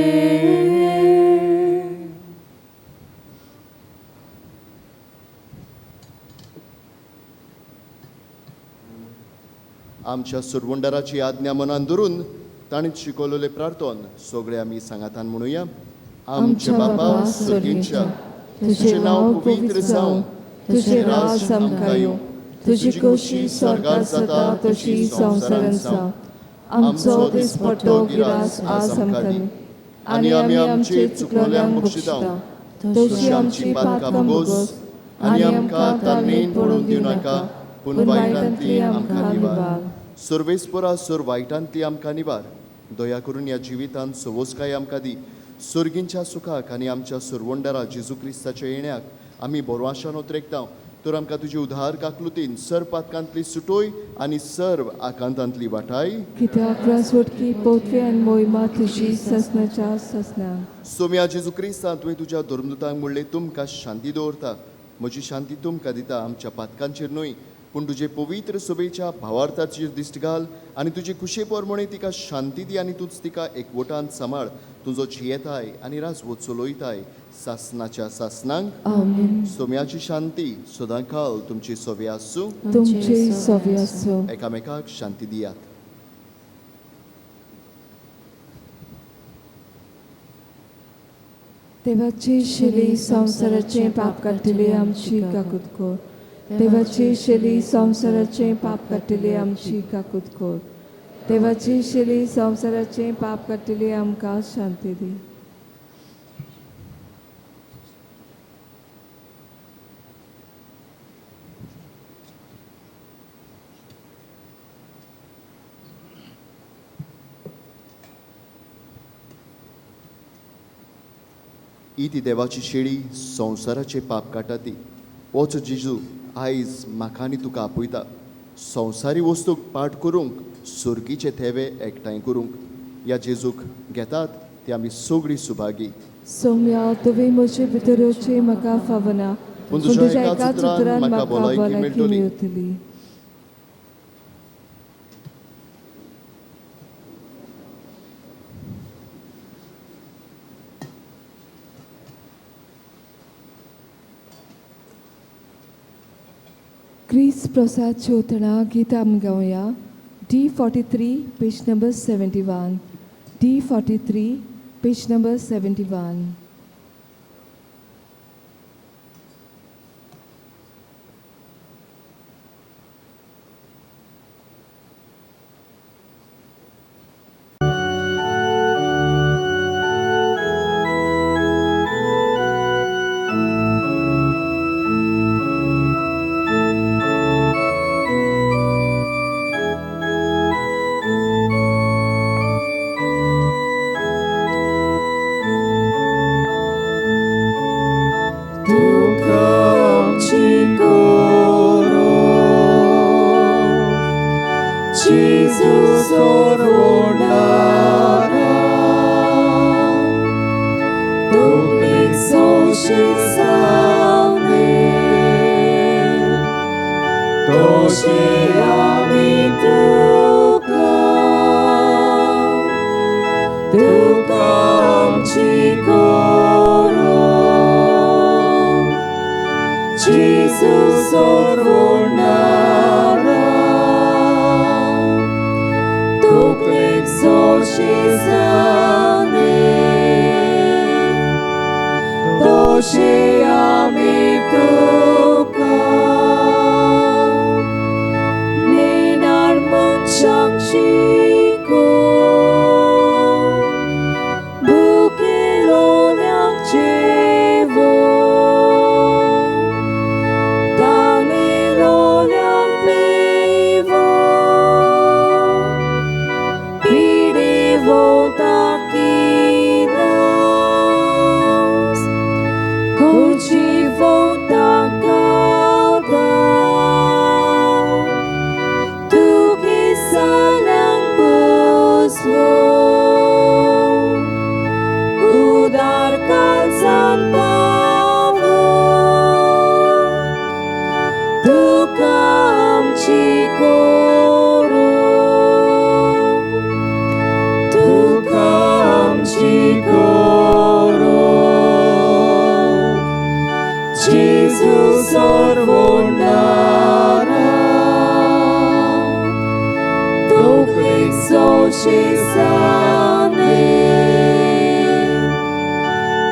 आमच्या सुरवंडाराची आज्ञा मनान धरून ताणें शिकवलेले प्रार्थन सगळे आमी सांगातान म्हणुया. आमच्या बापा सर्गींच्या, तुजें नांव पवित्र जावं, तुजें राज आमकां येवं, तुजी खोशी स्वर्गार जाता तशी संवसारांत जावं. आमचो दिसपट्टो गिरास आज आमकां दी, आनी आमी आमचे चुकलोल्यांक बक्षिता तशी आमची पातकां भोगोस, आनी आमकां तारणेन पडूंक दिवं नाका, पूण वायटांतली आमकां निवार. सर्वेस्परा सर वायटांतली आमकां निवार. दया करून ह्या जिवितांत सवोसकाय आमकां दी. सर्गींच्या सुखाक आनी आमच्या सुरवंडारा जेजू क्रिस्ताच्या येण्याक आमी बरो आशान उतरेकता. तर आमकां तुजी उधार काकलुतीन सर पातकांतली सुटोय आनी सर्व आकांतांतली वाटाय. कित्याक रासवटकी पोतवी आनी मोहिमा तुजी ससनाच्या ससना. सोम्या जेजू क्रिस्ता, तुवें तुज्या धर्मदूतांक म्हणलें, तुमकां शांती दवरता, म्हजी शांती तुमकां दिता. आमच्या पातकांचेर न्हय पूण तुजे पवित्र सभेच्या भावार्थाचेर दिश्ट घाल आनी तुजे कुशे प्रमाणे तिका शांती दी आनी तूंच तिका एकवटान सांबाळ. तुजो जियेताय आनी राजवट चलयताय सासनाच्या सासनांक. आमेन. सोम्याची शांती सदांकाल तुमची सोवे आसूं. तुमची सोवे आसूं. एकामेकाक शांती दियात. देवाची शेली संवसाराचें पाप काडटली आमची काकूत कर. देवाची शेली संवसाराचें पाप काडटली आमची काकूत कर. देवाची शेली संवसाराचें पाप काडटली आमकां शांती दी. ही ती देवाची शेळी संवसाराचें पाप काडटा ती. वच जेजू आयज म्हाका आनी तुका आपयता संवसारी वस्तूक पाठ करूंक, सुर्गीचे थेवे एकठांय करूंक. ह्या जेजूक घेतात ती आमी सगळीं सुभागी. सोम्या, तुवें म्हजे भितर येवचें म्हाका फावना, पूण पूण तुज्या एकाच उतरान म्हाका भलायकी भलायकी मेळटली. मेळटली. क्रिस्त प्रसाद चोतणा गीत आमी गावया. D43 page number 71. D43 page number 71. सोशी Sane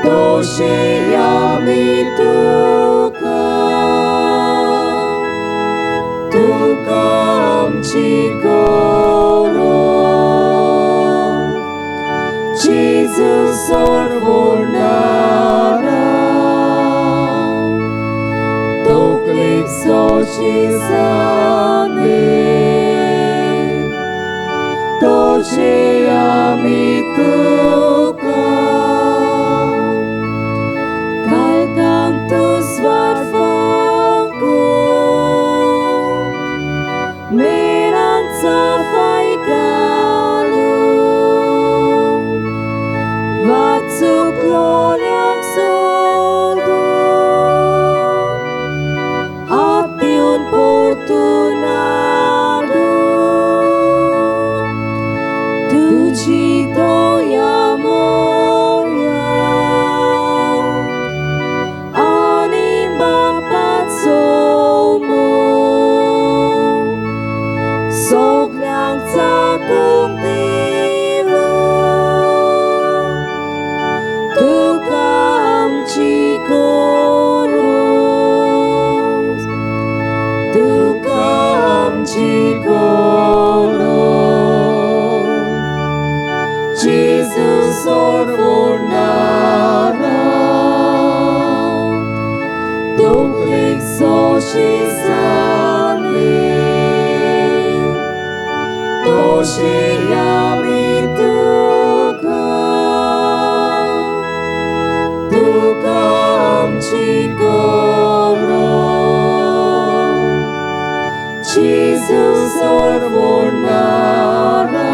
Toshi आमी तुका तुका आमची गरज जेजू सोडवणारा तकलेक सोशी साने तोशी आमी तुका Canto svarfanco Meranza fai galu Vatsu gloria soldu Ati un portunardu Tu ci doia moria Anima pazzomo Soglianza contivo Tu camci coros Tu camci coros Jesus orfornara Toklik soshi sane Toshi ami tuka Tuka amchi koro Jesus orfornara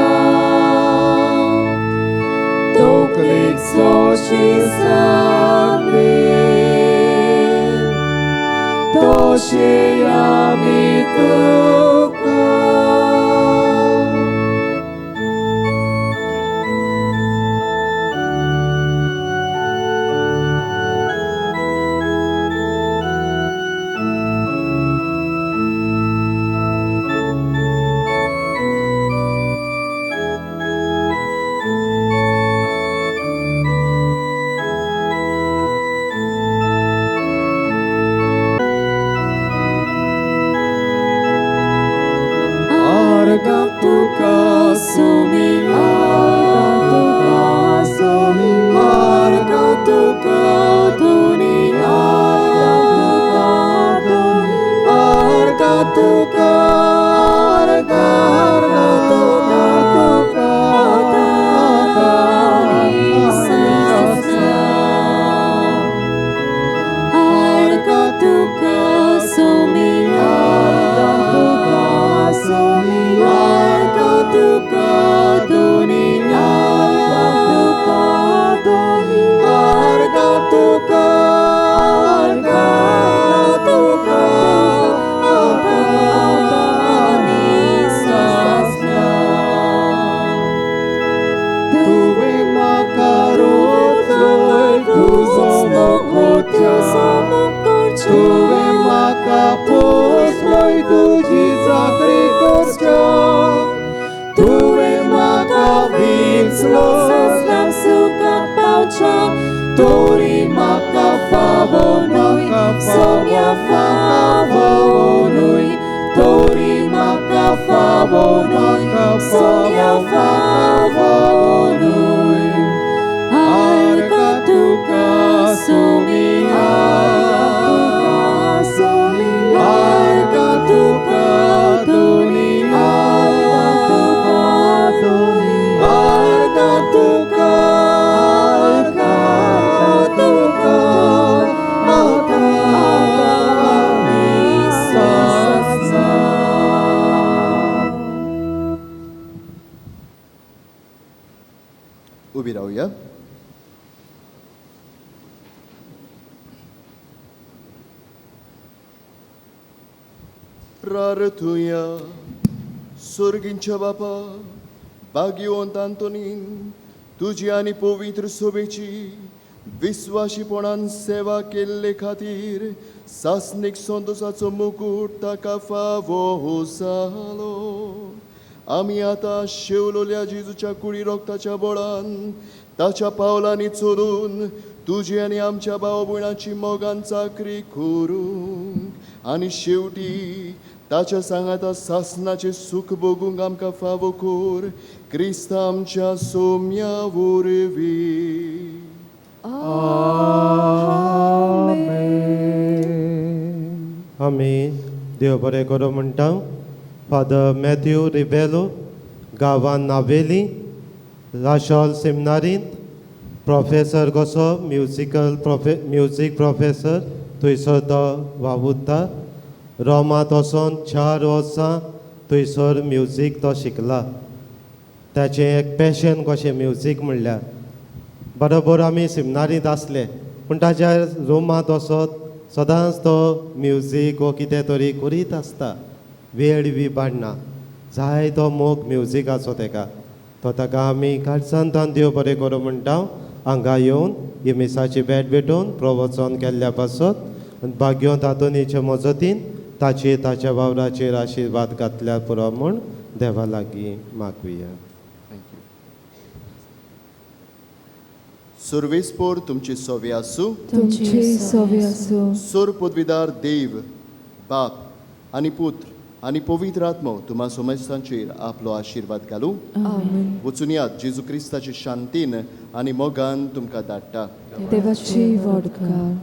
Toklik soshi sane Toshi ami tuka Arga tuka sumi arga tuka sumi arga tuka dunia arga tuka arga arga tuka Arga tuka sumi arga tuka sumi arga tuka dunia arga tuka arga tuka Tuve makarotloi tuzo mokocha Tuve makaposloi tuji zakri korcha Tuve makavinslo Soslam suka paucha Tori makafavonui Somia favonui Tori makafavonui Somia favonui Arga tuka sumi Arga tuka dunia Arga tuka arga tuka उबी रावया. प्रार्थुया. सोर्गींच्या बापा भाग्यवंत आंतोनीन तुजी आनी पवित्र सोबेची विस्वाशीपणान सेवा केल्ले खातीर सासणीक संतोसाचो मुकूट ताका फावो जालो. आमी आतां शेवलोल्या जेजूच्या कुडी रोगताच्या बोळान ताच्या पावलांनी चलून तुजी आनी आमच्या भाव भयणाची मोगान चाकरी करूंक आनी शेवटी ताच्या सांगाता सासनाचें सूख भोगूंक आमकां फावो कर क्रिस्त आमच्या सोम्या वरवीं. आमी देव बरें करूं म्हणटा. फादर मॅथ्यू रिबेलो, गांवान नावेली, राशॉल सेमिनारींत प्रोफेसर कसो म्युजिकल म्युजीक प्रोफेसर थंयसर तो वावुरता. रोमांत वचोन 4 वर्सां थंयसर म्युजीक तो शिकला. ताचें एक पॅशन कशें म्युजीक म्हणल्यार. बरोबर आमी सेमिनारींत आसले पूण ताच्या रुमांत वचत सदांच तो म्युजीक वो कितें तरी करीत आसता. वेळ बी बाडना, जाय तो मोग म्युजिकाचो तेका. तो ताका आमी काळजान देव बरें करूं म्हणटा. हांगा येवन ही मिसाची भेट भेटोवन प्रवचन केल्ल्या पासत भाग्योंत आंतोनीचे मजतीन ताचे ताच्या वावराचेर आशिर्वाद घातल्यार पुरो म्हूण देवा लागीं मागुया. सर्वेस्पोर तुमची सोवे आसूं. तुमची सोवे आसूं. सोर पदवीदार देव बाप आनी पुत्र आनी पवित्र आत्मो तुमा समस्तांचेर आपलो आशिर्वाद घालूं. आमेन. वचून यात जेजू क्रिस्ताचे शांतीन आनी मोगान तुमकां धाडटा. देवाची वडकार.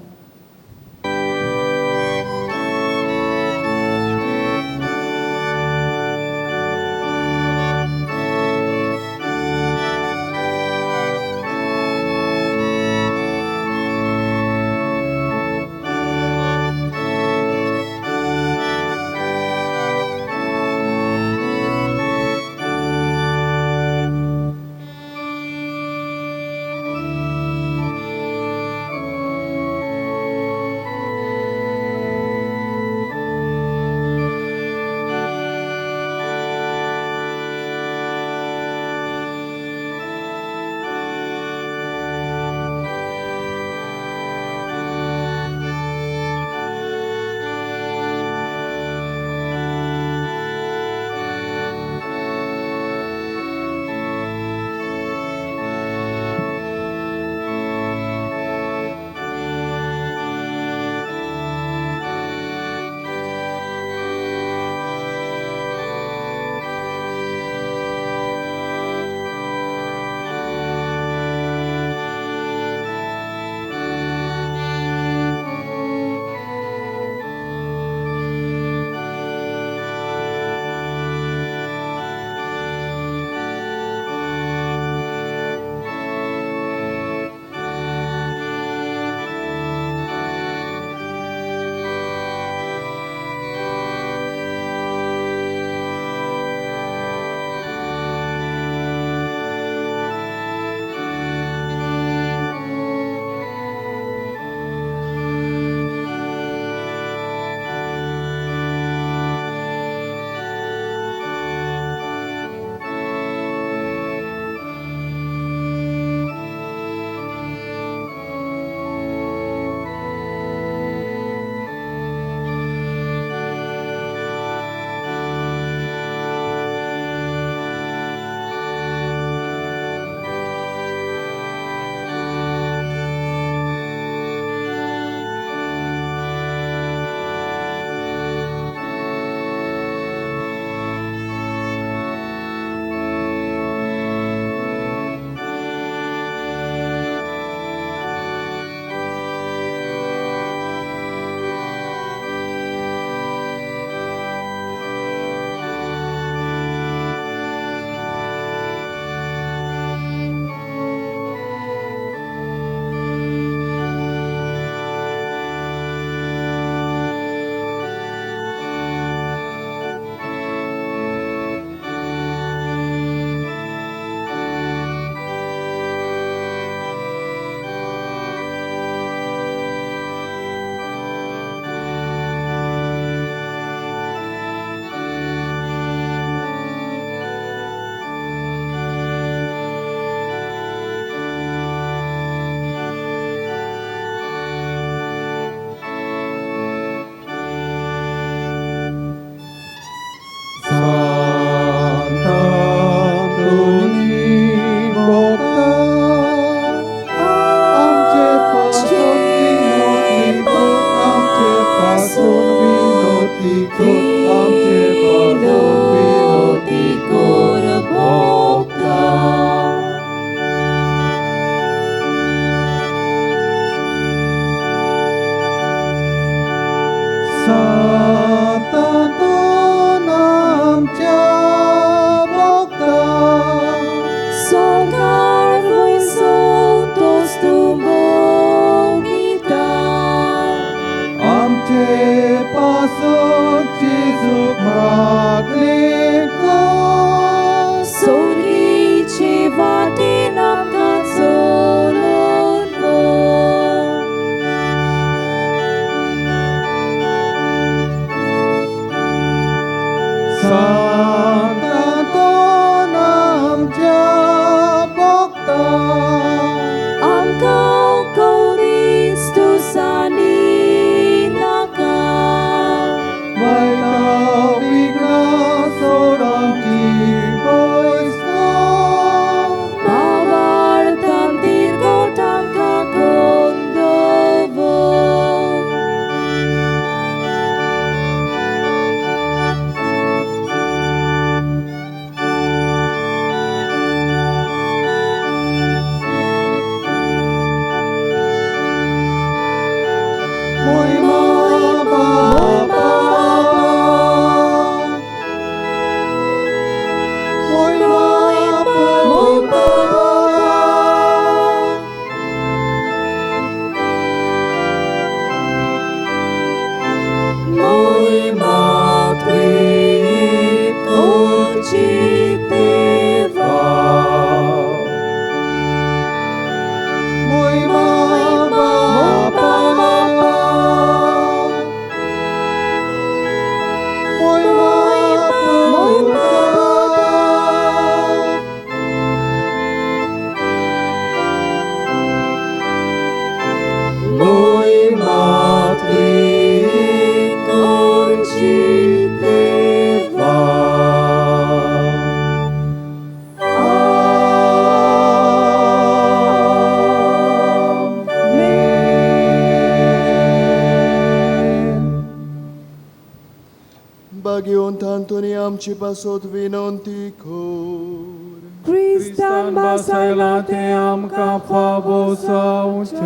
आमचे पासत विनंती कर. क्रिस्तान भासायलां तें आमकां फावो जावचें.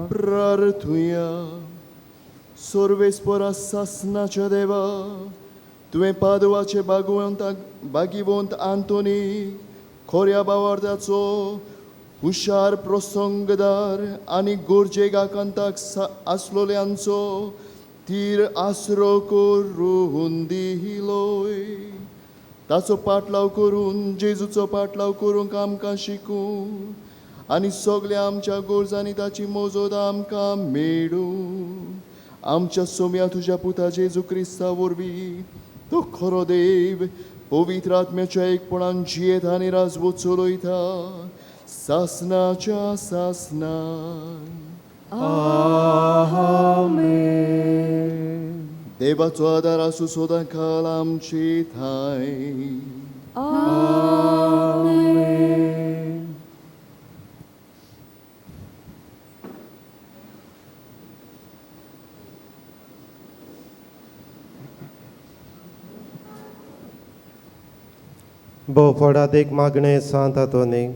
प्रार्थुया. सर्वेस्परा सासनाच्या देवा, तुवें पादवाचे भागिवंत आंतोनी खोऱ्या बावार्थाचो हुशार प्रसंगदार आनी गरजेक आकांताक आसलोल्यांचो तीर आसरो करून दिलोय. ताचो पाटलाव करून जेजूचो पाटलाव करूंक आमकां शिकूं आनी सगल्या आमच्या गरजांनी ताची मजत आमकां मेळूं. आमच्या सोम्या तुज्या पुता जेजू क्रिस्ता वरवीं तो खरो देव पवित्र आत्म्याच्या एकपणान जियेत आनी राजवट चलयता सासनाच्या सासनान. आमेन. देवाचो आदार आसूं सदां काल आमचे ठांय. आमेन. भोव मागणे सांत आंतोनीक,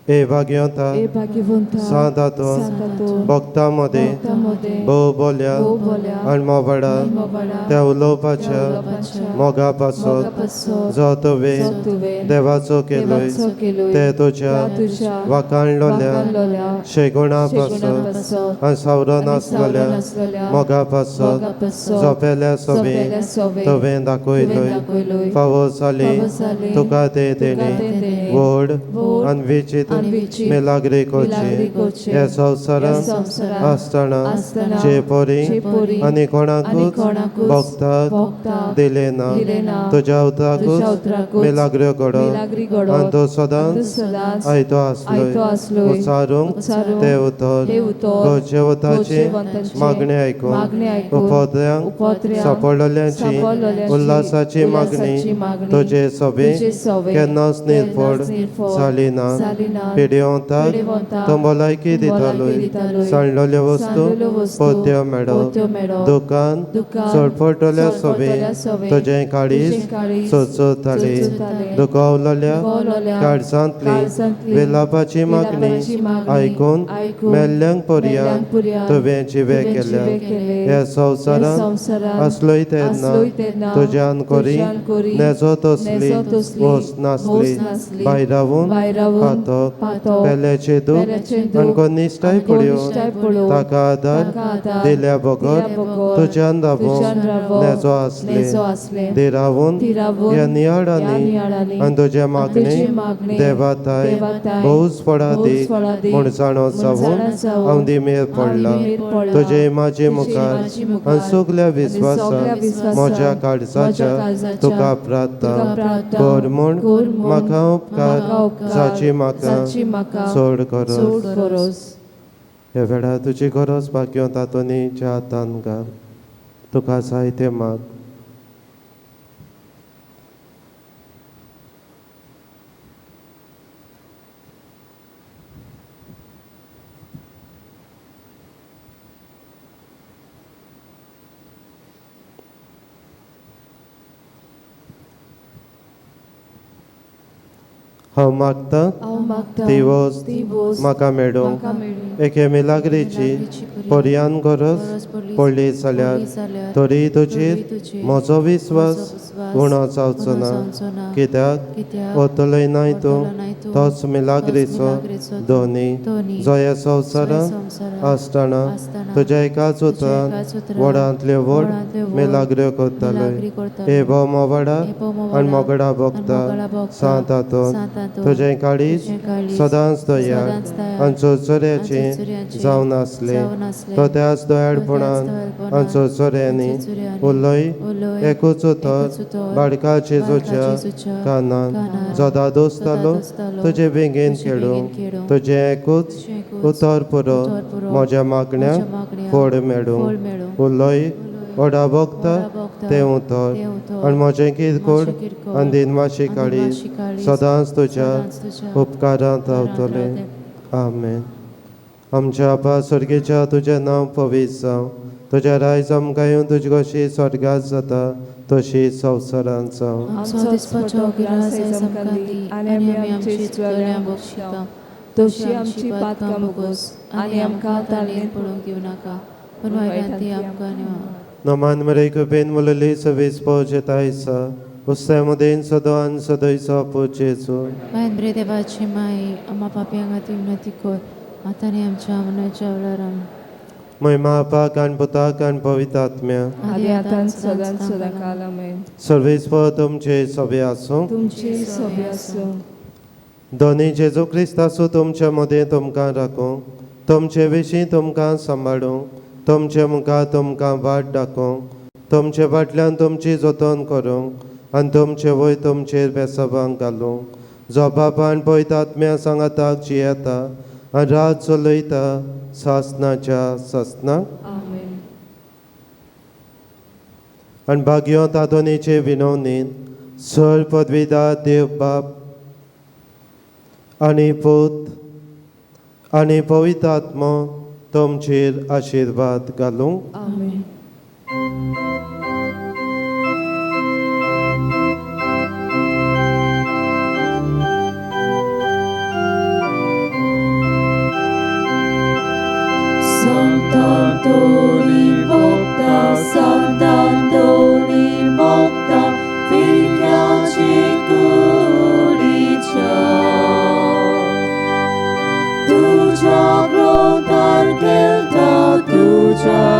ए भाग्यवंता ए भाग्यवंता, सांत आंतोन, सांत आंतोन, भक्तां मदें भक्तां मदें भोव बोल्या भोव बोल्या आनी मोबाडा आनी मोबाडा त्या उलोवपाच्या त्या उलोवपाच्या मोगा पासत मोगा पासत जो तुवें जो तुवें देवाचो केलोय देवाचो केलोय ते तुज्या त्या तुज्या वाखाणलोल्या वाखाणलोल्या शेगुणा शेगुणा पासत पासत आनी सावरून आनी आसलोल्या सावरून आसलोल्या मोगा पासत मोगा पासत सोंपेल्या सोबे सोंपेल्या सोबे तुवें दाखयलोय तुवें दाखयलोय फावो जाली फावो जाली तुका ते तुका देणे ते देणे व्हड व्हड आनी विचित्र आनी विचित्र मिलाग्री करचे मिलाग्री करचे ह्या संवसारांत ह्या संवसारांत आसतना आसतना जे परी जे परी आनी आनी कोणाकूच कोणाकूच भोगतात भोगतात दिलें ना दिलें ना तुज्या उतराकूच तुज्या उतराकूच मिलाग्रो घडो मिलाग्री घडो आनी तूं आनी तूं सदांच सदांच आयतो आसलोय आयतो आसलोय उच्चारूंक उच्चारूंक ते उतर ते उतर गरजेवंताची गरजेवंतांची मागणी आयकून मागणी आयकून उपद्र्यांक उपद्र्यांक सापडलेल्यांची सापडलेल्यांची उल्हासाची मागणी उल्हासाची मागणी तुजे सभे तुजे सभे केन्नाच निर्फळ केन्नाच निर्फळ जाली ना. जाली ना. पिडेवंताक पिडेवंताक तूं भलायकी भलायकी दितालोय दितालोय. सांडलेल्यो वस्तू सांडलेल्यो वस्तू पोत्यो मेळो पोत्यो मेळो. दुकान दुकान चडपटल्या सोबे चडपटल्या सोबे तुजें काळीज तुजें काळीज चोचोतालें चोचोतालें. दुखावलेल्या दुखावलेल्या काळजांतली काळजांतली विलापाची मागणी विलापाची मागणी आयकून आयकून मेल्ल्यांक पर्यान मेल्ल्यांक पर्यान तुवें जिवे तुवें केल्या. जिवे केले. ह्या ह्या संवसारांत संवसारांत आसलोय तेन्ना आसलोय तेन्ना तुज्यान कोरी तुज्यान कोरी नेजो तसली नेजो तसली वस्त नासली वस्त नासली. भायरावून भायरावून पातक पातक पेल्याचें दूख पेल्याचें दूख आनी कोनिश्ठाय आनी पळोवन कोनिश्ठाय पळोवन ताका आदार ताका आदार दिल्या बगर दिल्या बगर तुज्यान रावोंक तुज्यान रावोंक नेजो आसले नेजो आसले. धिरावून धिरावून ह्या ह्या नियाळांनी नियाळांनी आनी तुजें आनी मागणें तुजें मागणें देवाताय देवाताय भोवच फळादीक भोवच फळादीक म्हूण जाणो म्हूण जावन जाणा जावन हांव दिमेर हांव पडला. दिमेर पडला. तुजे म्हाजे तुजे मुखार म्हाजे मुखार आनी सगल्या आनी सगल्या विस्वासान विस्वासान म्हज्या म्हज्या काळजाच्या काळजाच्या तुका प्रार्थना तुका प्रार्थना कर म्हूण कर म्हूण म्हाका उपकार म्हाका उपकार जाची म्हाका जाची म्हाका चड गरज. चड गरज. ह्या वेळार तुजी गरज भाग्यवंत आंतोनीच्या हातान घाल तुका जाय तें माग. हांव मागता हांव मागता ती वस्त ती वस्त म्हाका मेळूं म्हाका मेळूं. एके मिलाग्रीची पर्यान गरज पडली जाल्यार तरी तुजेर म्हजो विस्वास उणो जावचो ना कित्याक वतलोय नाय तूं तोच मिलाग्रीचो दोनी जो ह्या संवसारांत आसतना तुज्या एकाच उतरान व्हडांतल्यो व्हड मिलाग्र्यो करतालोय. हे भोव मोवाडा आनी मोगडा भोगता सांत आंतोन तुजें काळीज सदांच दयाळ आनी चोरचोऱ्याचें जावन आसलें तो त्याच दयाळपणान आनी चोरचोऱ्यांनी उलय एकूच उतर बाडका जेजूच्या कानान जो दादोसतालो तुजे बेगीन खेळूंक तुजें एकूच उतर पुरो म्हज्या मागण्याक फळ मेळूं. उलय व्हडा भोगता तें उतर आनी म्हजें किरकोळ आनी दिनवाशी काळीज सदांच तुज्या उपकारांत रावतलें. आमेन. आमच्या आपा स्वर्गेच्या तुजें नांव पवित्र जावं, तुज्या रायज आमकां येवन तुजी कशी स्वर्गात जाता तशी संवसारांत जावं. आमचो दिसपट्टो गिरास आयज आमकां दी आनी आमी आमची चुकलेल्यांक बक्षिता तशी आमची पातकां भोगोस आनी आमकां ताळेन पडूंक दिवं नाका पूण वायटांत आमकां निवार. नमान मरे कृपेन मुलली सवीस पोवचे आयसा उस्ते मुदेन सदो आनी सदयचो पोचेचो. मायंद्रे देवाची माई आम्हा पापयांक खातीर विनंती कर आतां आनी आमच्या मरणाच्या वेळार. आमेन. महिमा आपाक आनी पुताक आनी पवित्र आत्म्या आदी आतां सदां सदां काल. आमेन. सर्वेस्पर तुमचे सभे आसूं. तुमची सोबी आसूं. दोनी जेजू क्रिस्तासू तुमचे मदें तुमकां राखूं, तुमचे विशीं तुमकां सांबाळूं, तुमचे मुखार तुमकां वाट दाखोवं, तुमचे फाटल्यान तुमची जतन करूंक आनी तुमचे वयर तुमचेर बेसबांक घालूं, जो बापान पवित्र आत्म्या सांगाताक जियेता आनी रात चलयता सासनाच्या सासनाक. आमेन. आनी भाग्योत आदोनीचे विनवणीन सर पदवीदार देव बाप आनी पूत आनी पवित्र आत्मो तुमचेर आशिर्वाद घालूं. आमेन. Sant'Antoni porta, Sant'Antoni porta, figliaci culicia. Tu già grontar gelta, tu già